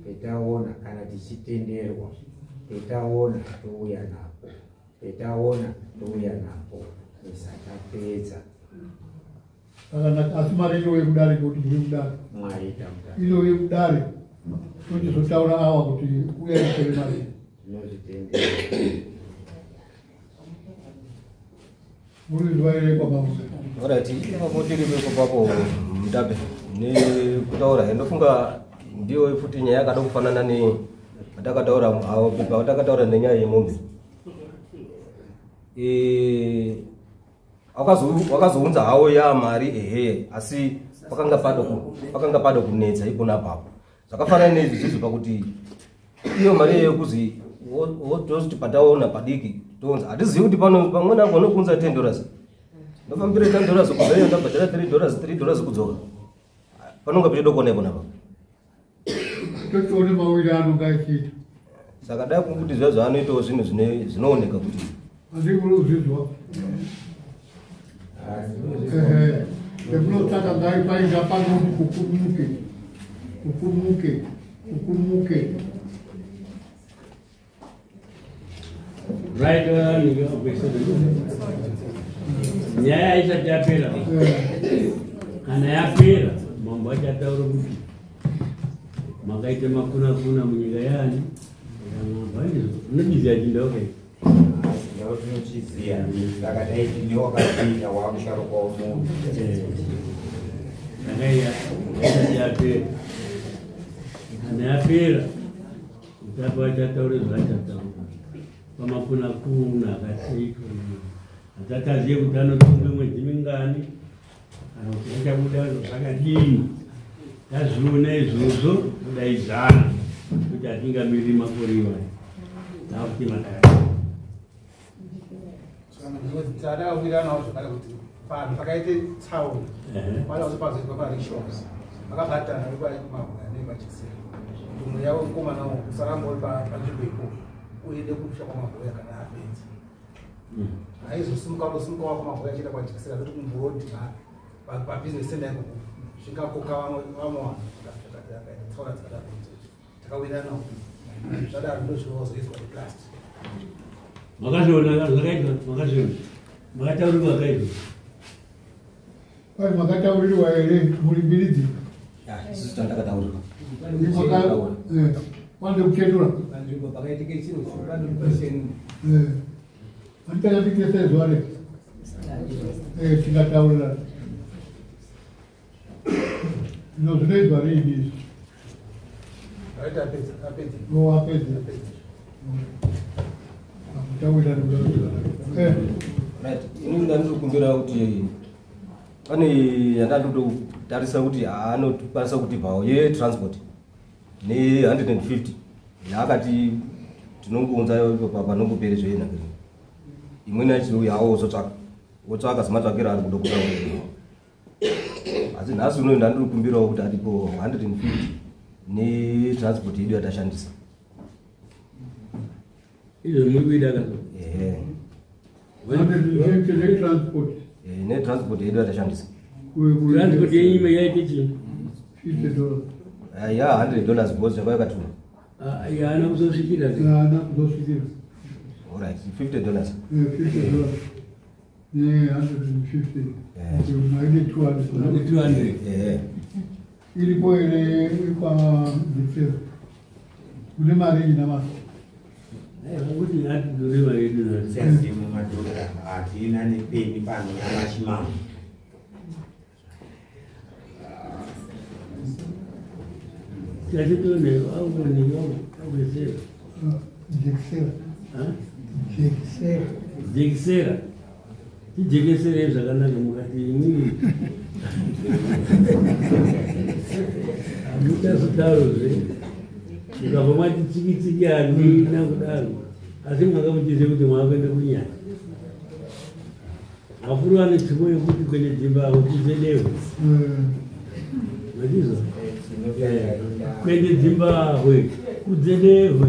Petaona kana tichitenderwa. Petaona touya napo. Petaona touya napo. Tisatapedza. Zvakanaka. Asi mari inouye kudare kuti muri kudare. Mwaita mutape. Inouye kudare. Tochizotaura awa kuti uyai mutore mari. Tinozvitendera. Muri zuva ere kwamambo? Alright, ipapo tiri ipapo mutape nekutaura ndofunga ndiyo futi nyaya yakada kufanana ne patakataura patakataura nenyaya yemombe. Wakazounza hawo ya mari ehe asi pakanga pada kunetsa ipona apapo. Zvakafanana neizvi pakuti iyo mari yekuzi wotozoti pataona padiki tounza hatizivi kuti pano pamweni apo unokuunza $10. Ndofambira $10 kubva iyo ndabhadhara $3 $3 kudzoka. Panonga pachida kuona ipona apapo. Tochione mawiri anonga achiita. Saka dai kuti zviya zvaanoitawo zvinhu zvinooneka kuti handikuzvizwa. Pemunotanga ngai painga panoti kukumuke. Kukumuke. Kukumuke. Right, nyaya isati yapera. Kana yapera, mambo achataura kuti makaita makuna kuna munyika yani. Unochiziya chindau kai? Ndau tinochiziya. Saka taiti newakapinda waamusharukwa womunhu. Saka isati yapera. Kana yapera, mutape achataura zvaachataura. Pamakuna kuna akasiitwa. Hatataziye kuti anotunga mwedzi mingani kana kuti achabuda zvakadini. Tazviona izvozvo todaidzana kuti hatingamiriri makore iwayo. Takuti madai. Tadakawiranawo zvakare kuti vanhu pakaite tsaona pada kuti pazoitwa parituals vakabatana vepamabhuya nepachikisera kuti mweya wemukomana usaramba uri panzvimbo ipopo uende kumusha kwamabhuya kana apedza. Haizosimuka kutosimuka wako mabhuya achienda kwajikisera kuti kumburodi pabusiness center ikoko zvingakoka vamwe vanhu tsaona dzakadaro takawiranawo zvadaro ndozvinozoizwa neplast. Makazviona zvakaitwa, makazviona. Makataurirwa akaitwa. Kwai makataurirwa here muri mbiridzi? Isusu tandakataurirwa. Wande kuchenura. Panzvimbo pakaitike chiro panopachenu. Handikanyatsikire zuva rei? Tingataurirana. Zvino zvinoizwa riini izvi? Aita apedza, apedza. No, apedza. Taurirana. Right, ini ndandiri kukumbira kuti Pane yandandototarisa kuti anokwanisa kutipawo yetransport ne150 yaakati tinongounza panongopere zvenhangiri. Imweni yacho yawo wozotsvaka wotsvaka sematsvakiro ari kuda kutaura. Asi nhasi unoyu ndandiri kukumbirawo kuti atipo 150 netransport yedu yatashandisa. Izvo muri kuida kazo? Ehe. 150 netransport. Netransport yedu yatashandisa. Transport yenyu imwe yaite chii? $50. Ya $100 because zvanga yakatuma. Yaana kuzosvikira. Yaana kuzosvikira. Alright, $50. $50. Ne 150. Maine 200. 200. Ehe. Iripo here kwa Jekisera? Kune mari ina masi. Kuti ngatidure mari yedu nhasi. Sezimu madhodha hatina nepeni pano nyamashi mambo. Tachitone aukoni aukesera. Jekisera. Jekisera. Jekisera. Tijekeserei zvakanaka mukati imwini. Hamuchazodarozve. Mukabva mwati tsiki tsiki handina kudaro. Asi mwanga muchiziva kuti mwakuenda kunyanya. Vakuru vane tsvimbo yekuti kuende dzimba kudze dehwe. Machizwa? Kuende dzimbahwe, kudze dehwe.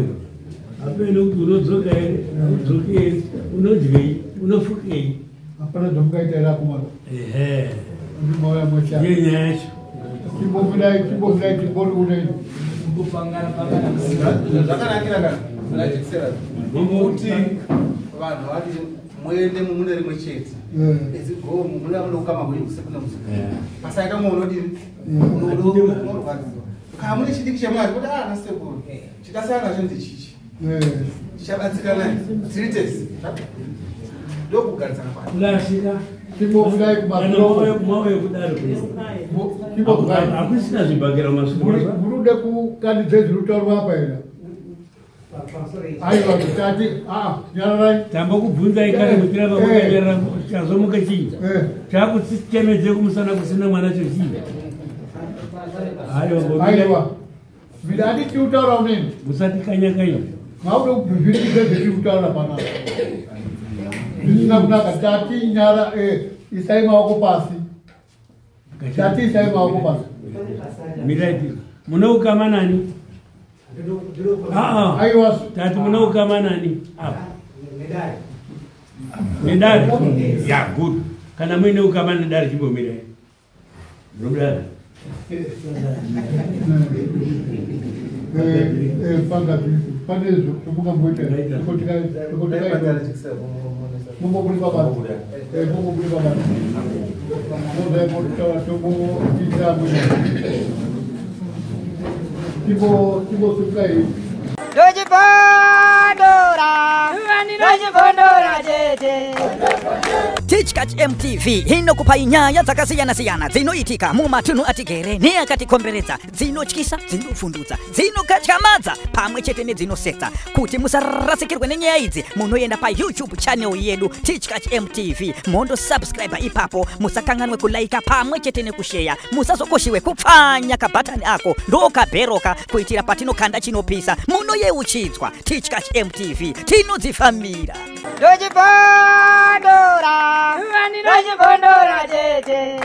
Hapene kuti unodzoka here, haudzoki here, unodyei, unofukei. Hapana zvamungaita here akomana? Ehe. Ndimauya mwecha. Ndiyo nyaya yacho. Chimbomudai, chimbomudai, timbori unei. Zvakanakira kana muna Jekisera kuti vanhu vati muende mune rimwe chete. Ezigomo mune mune ukama hwenyu kusekuna muzuku. Pasaita mumwe unodini? Unorwadziwa. Kana mune chidiki chemwari kuti ah nasekuru. Chitasiyana nacho ndechichi. Tichabatsirana tiri tese. Ndokugarisana kwacho. Kurashika. Chimbomudai Kana mauya kudaro. Chimbomudai. Hakusina zvibhakera mumashure. Murude kukandidze zviri kutaurwa apa here? Aiwa, tati, nyararai. Tamba kubvunzai kare muchiramba makanyarara chazomuka chii? Chakuchemedze kumusana kusina mwana cho chii? Aiwa, Aiwa. Mina handiti kutaura uneni. Musatikanya kanya. Maude kubvizviridze zvetiri kutaura panapa. Zvisina kunaka tati nyara isai maoko pasi. Tati isai maoko pasi. Mirai mune ukama nani? Aiwa. Tati mune ukama nani? Apa. Nedare. Ya good. Kana muine ukama nedare chimbomirai. Munomudare. Panga pane zvomungamboita. Mumbobuda pabanze. Mumbobuda pabanze. Mozai motaura tomboita mwina. Timbosukai. Ndochibondora, ndochibondora chete. Tichkach MTV inokupai nyaya dzakasiyana-siyana dzinoitika mumatunhu atigere neakatikomberedza, dzinotyisa, dzinofundutsa, dzinokatyamadza pamwe chete nedzinosetsa. Kuti musarasikirwe nenyaya idzi, munoenda paYouTube channel yedu Tichkach MTV, mondosubscribe ipapo, musakanganwe kulaika pamwe chete nekusheya, musazokoshiwe kupfanya kabhatani ako ndokabheroka kuitira patinokanda chinopisa munoyeuchidzwa. Tichkach MTV tinodzifambira. Ndochibondora, ndochibondora chete.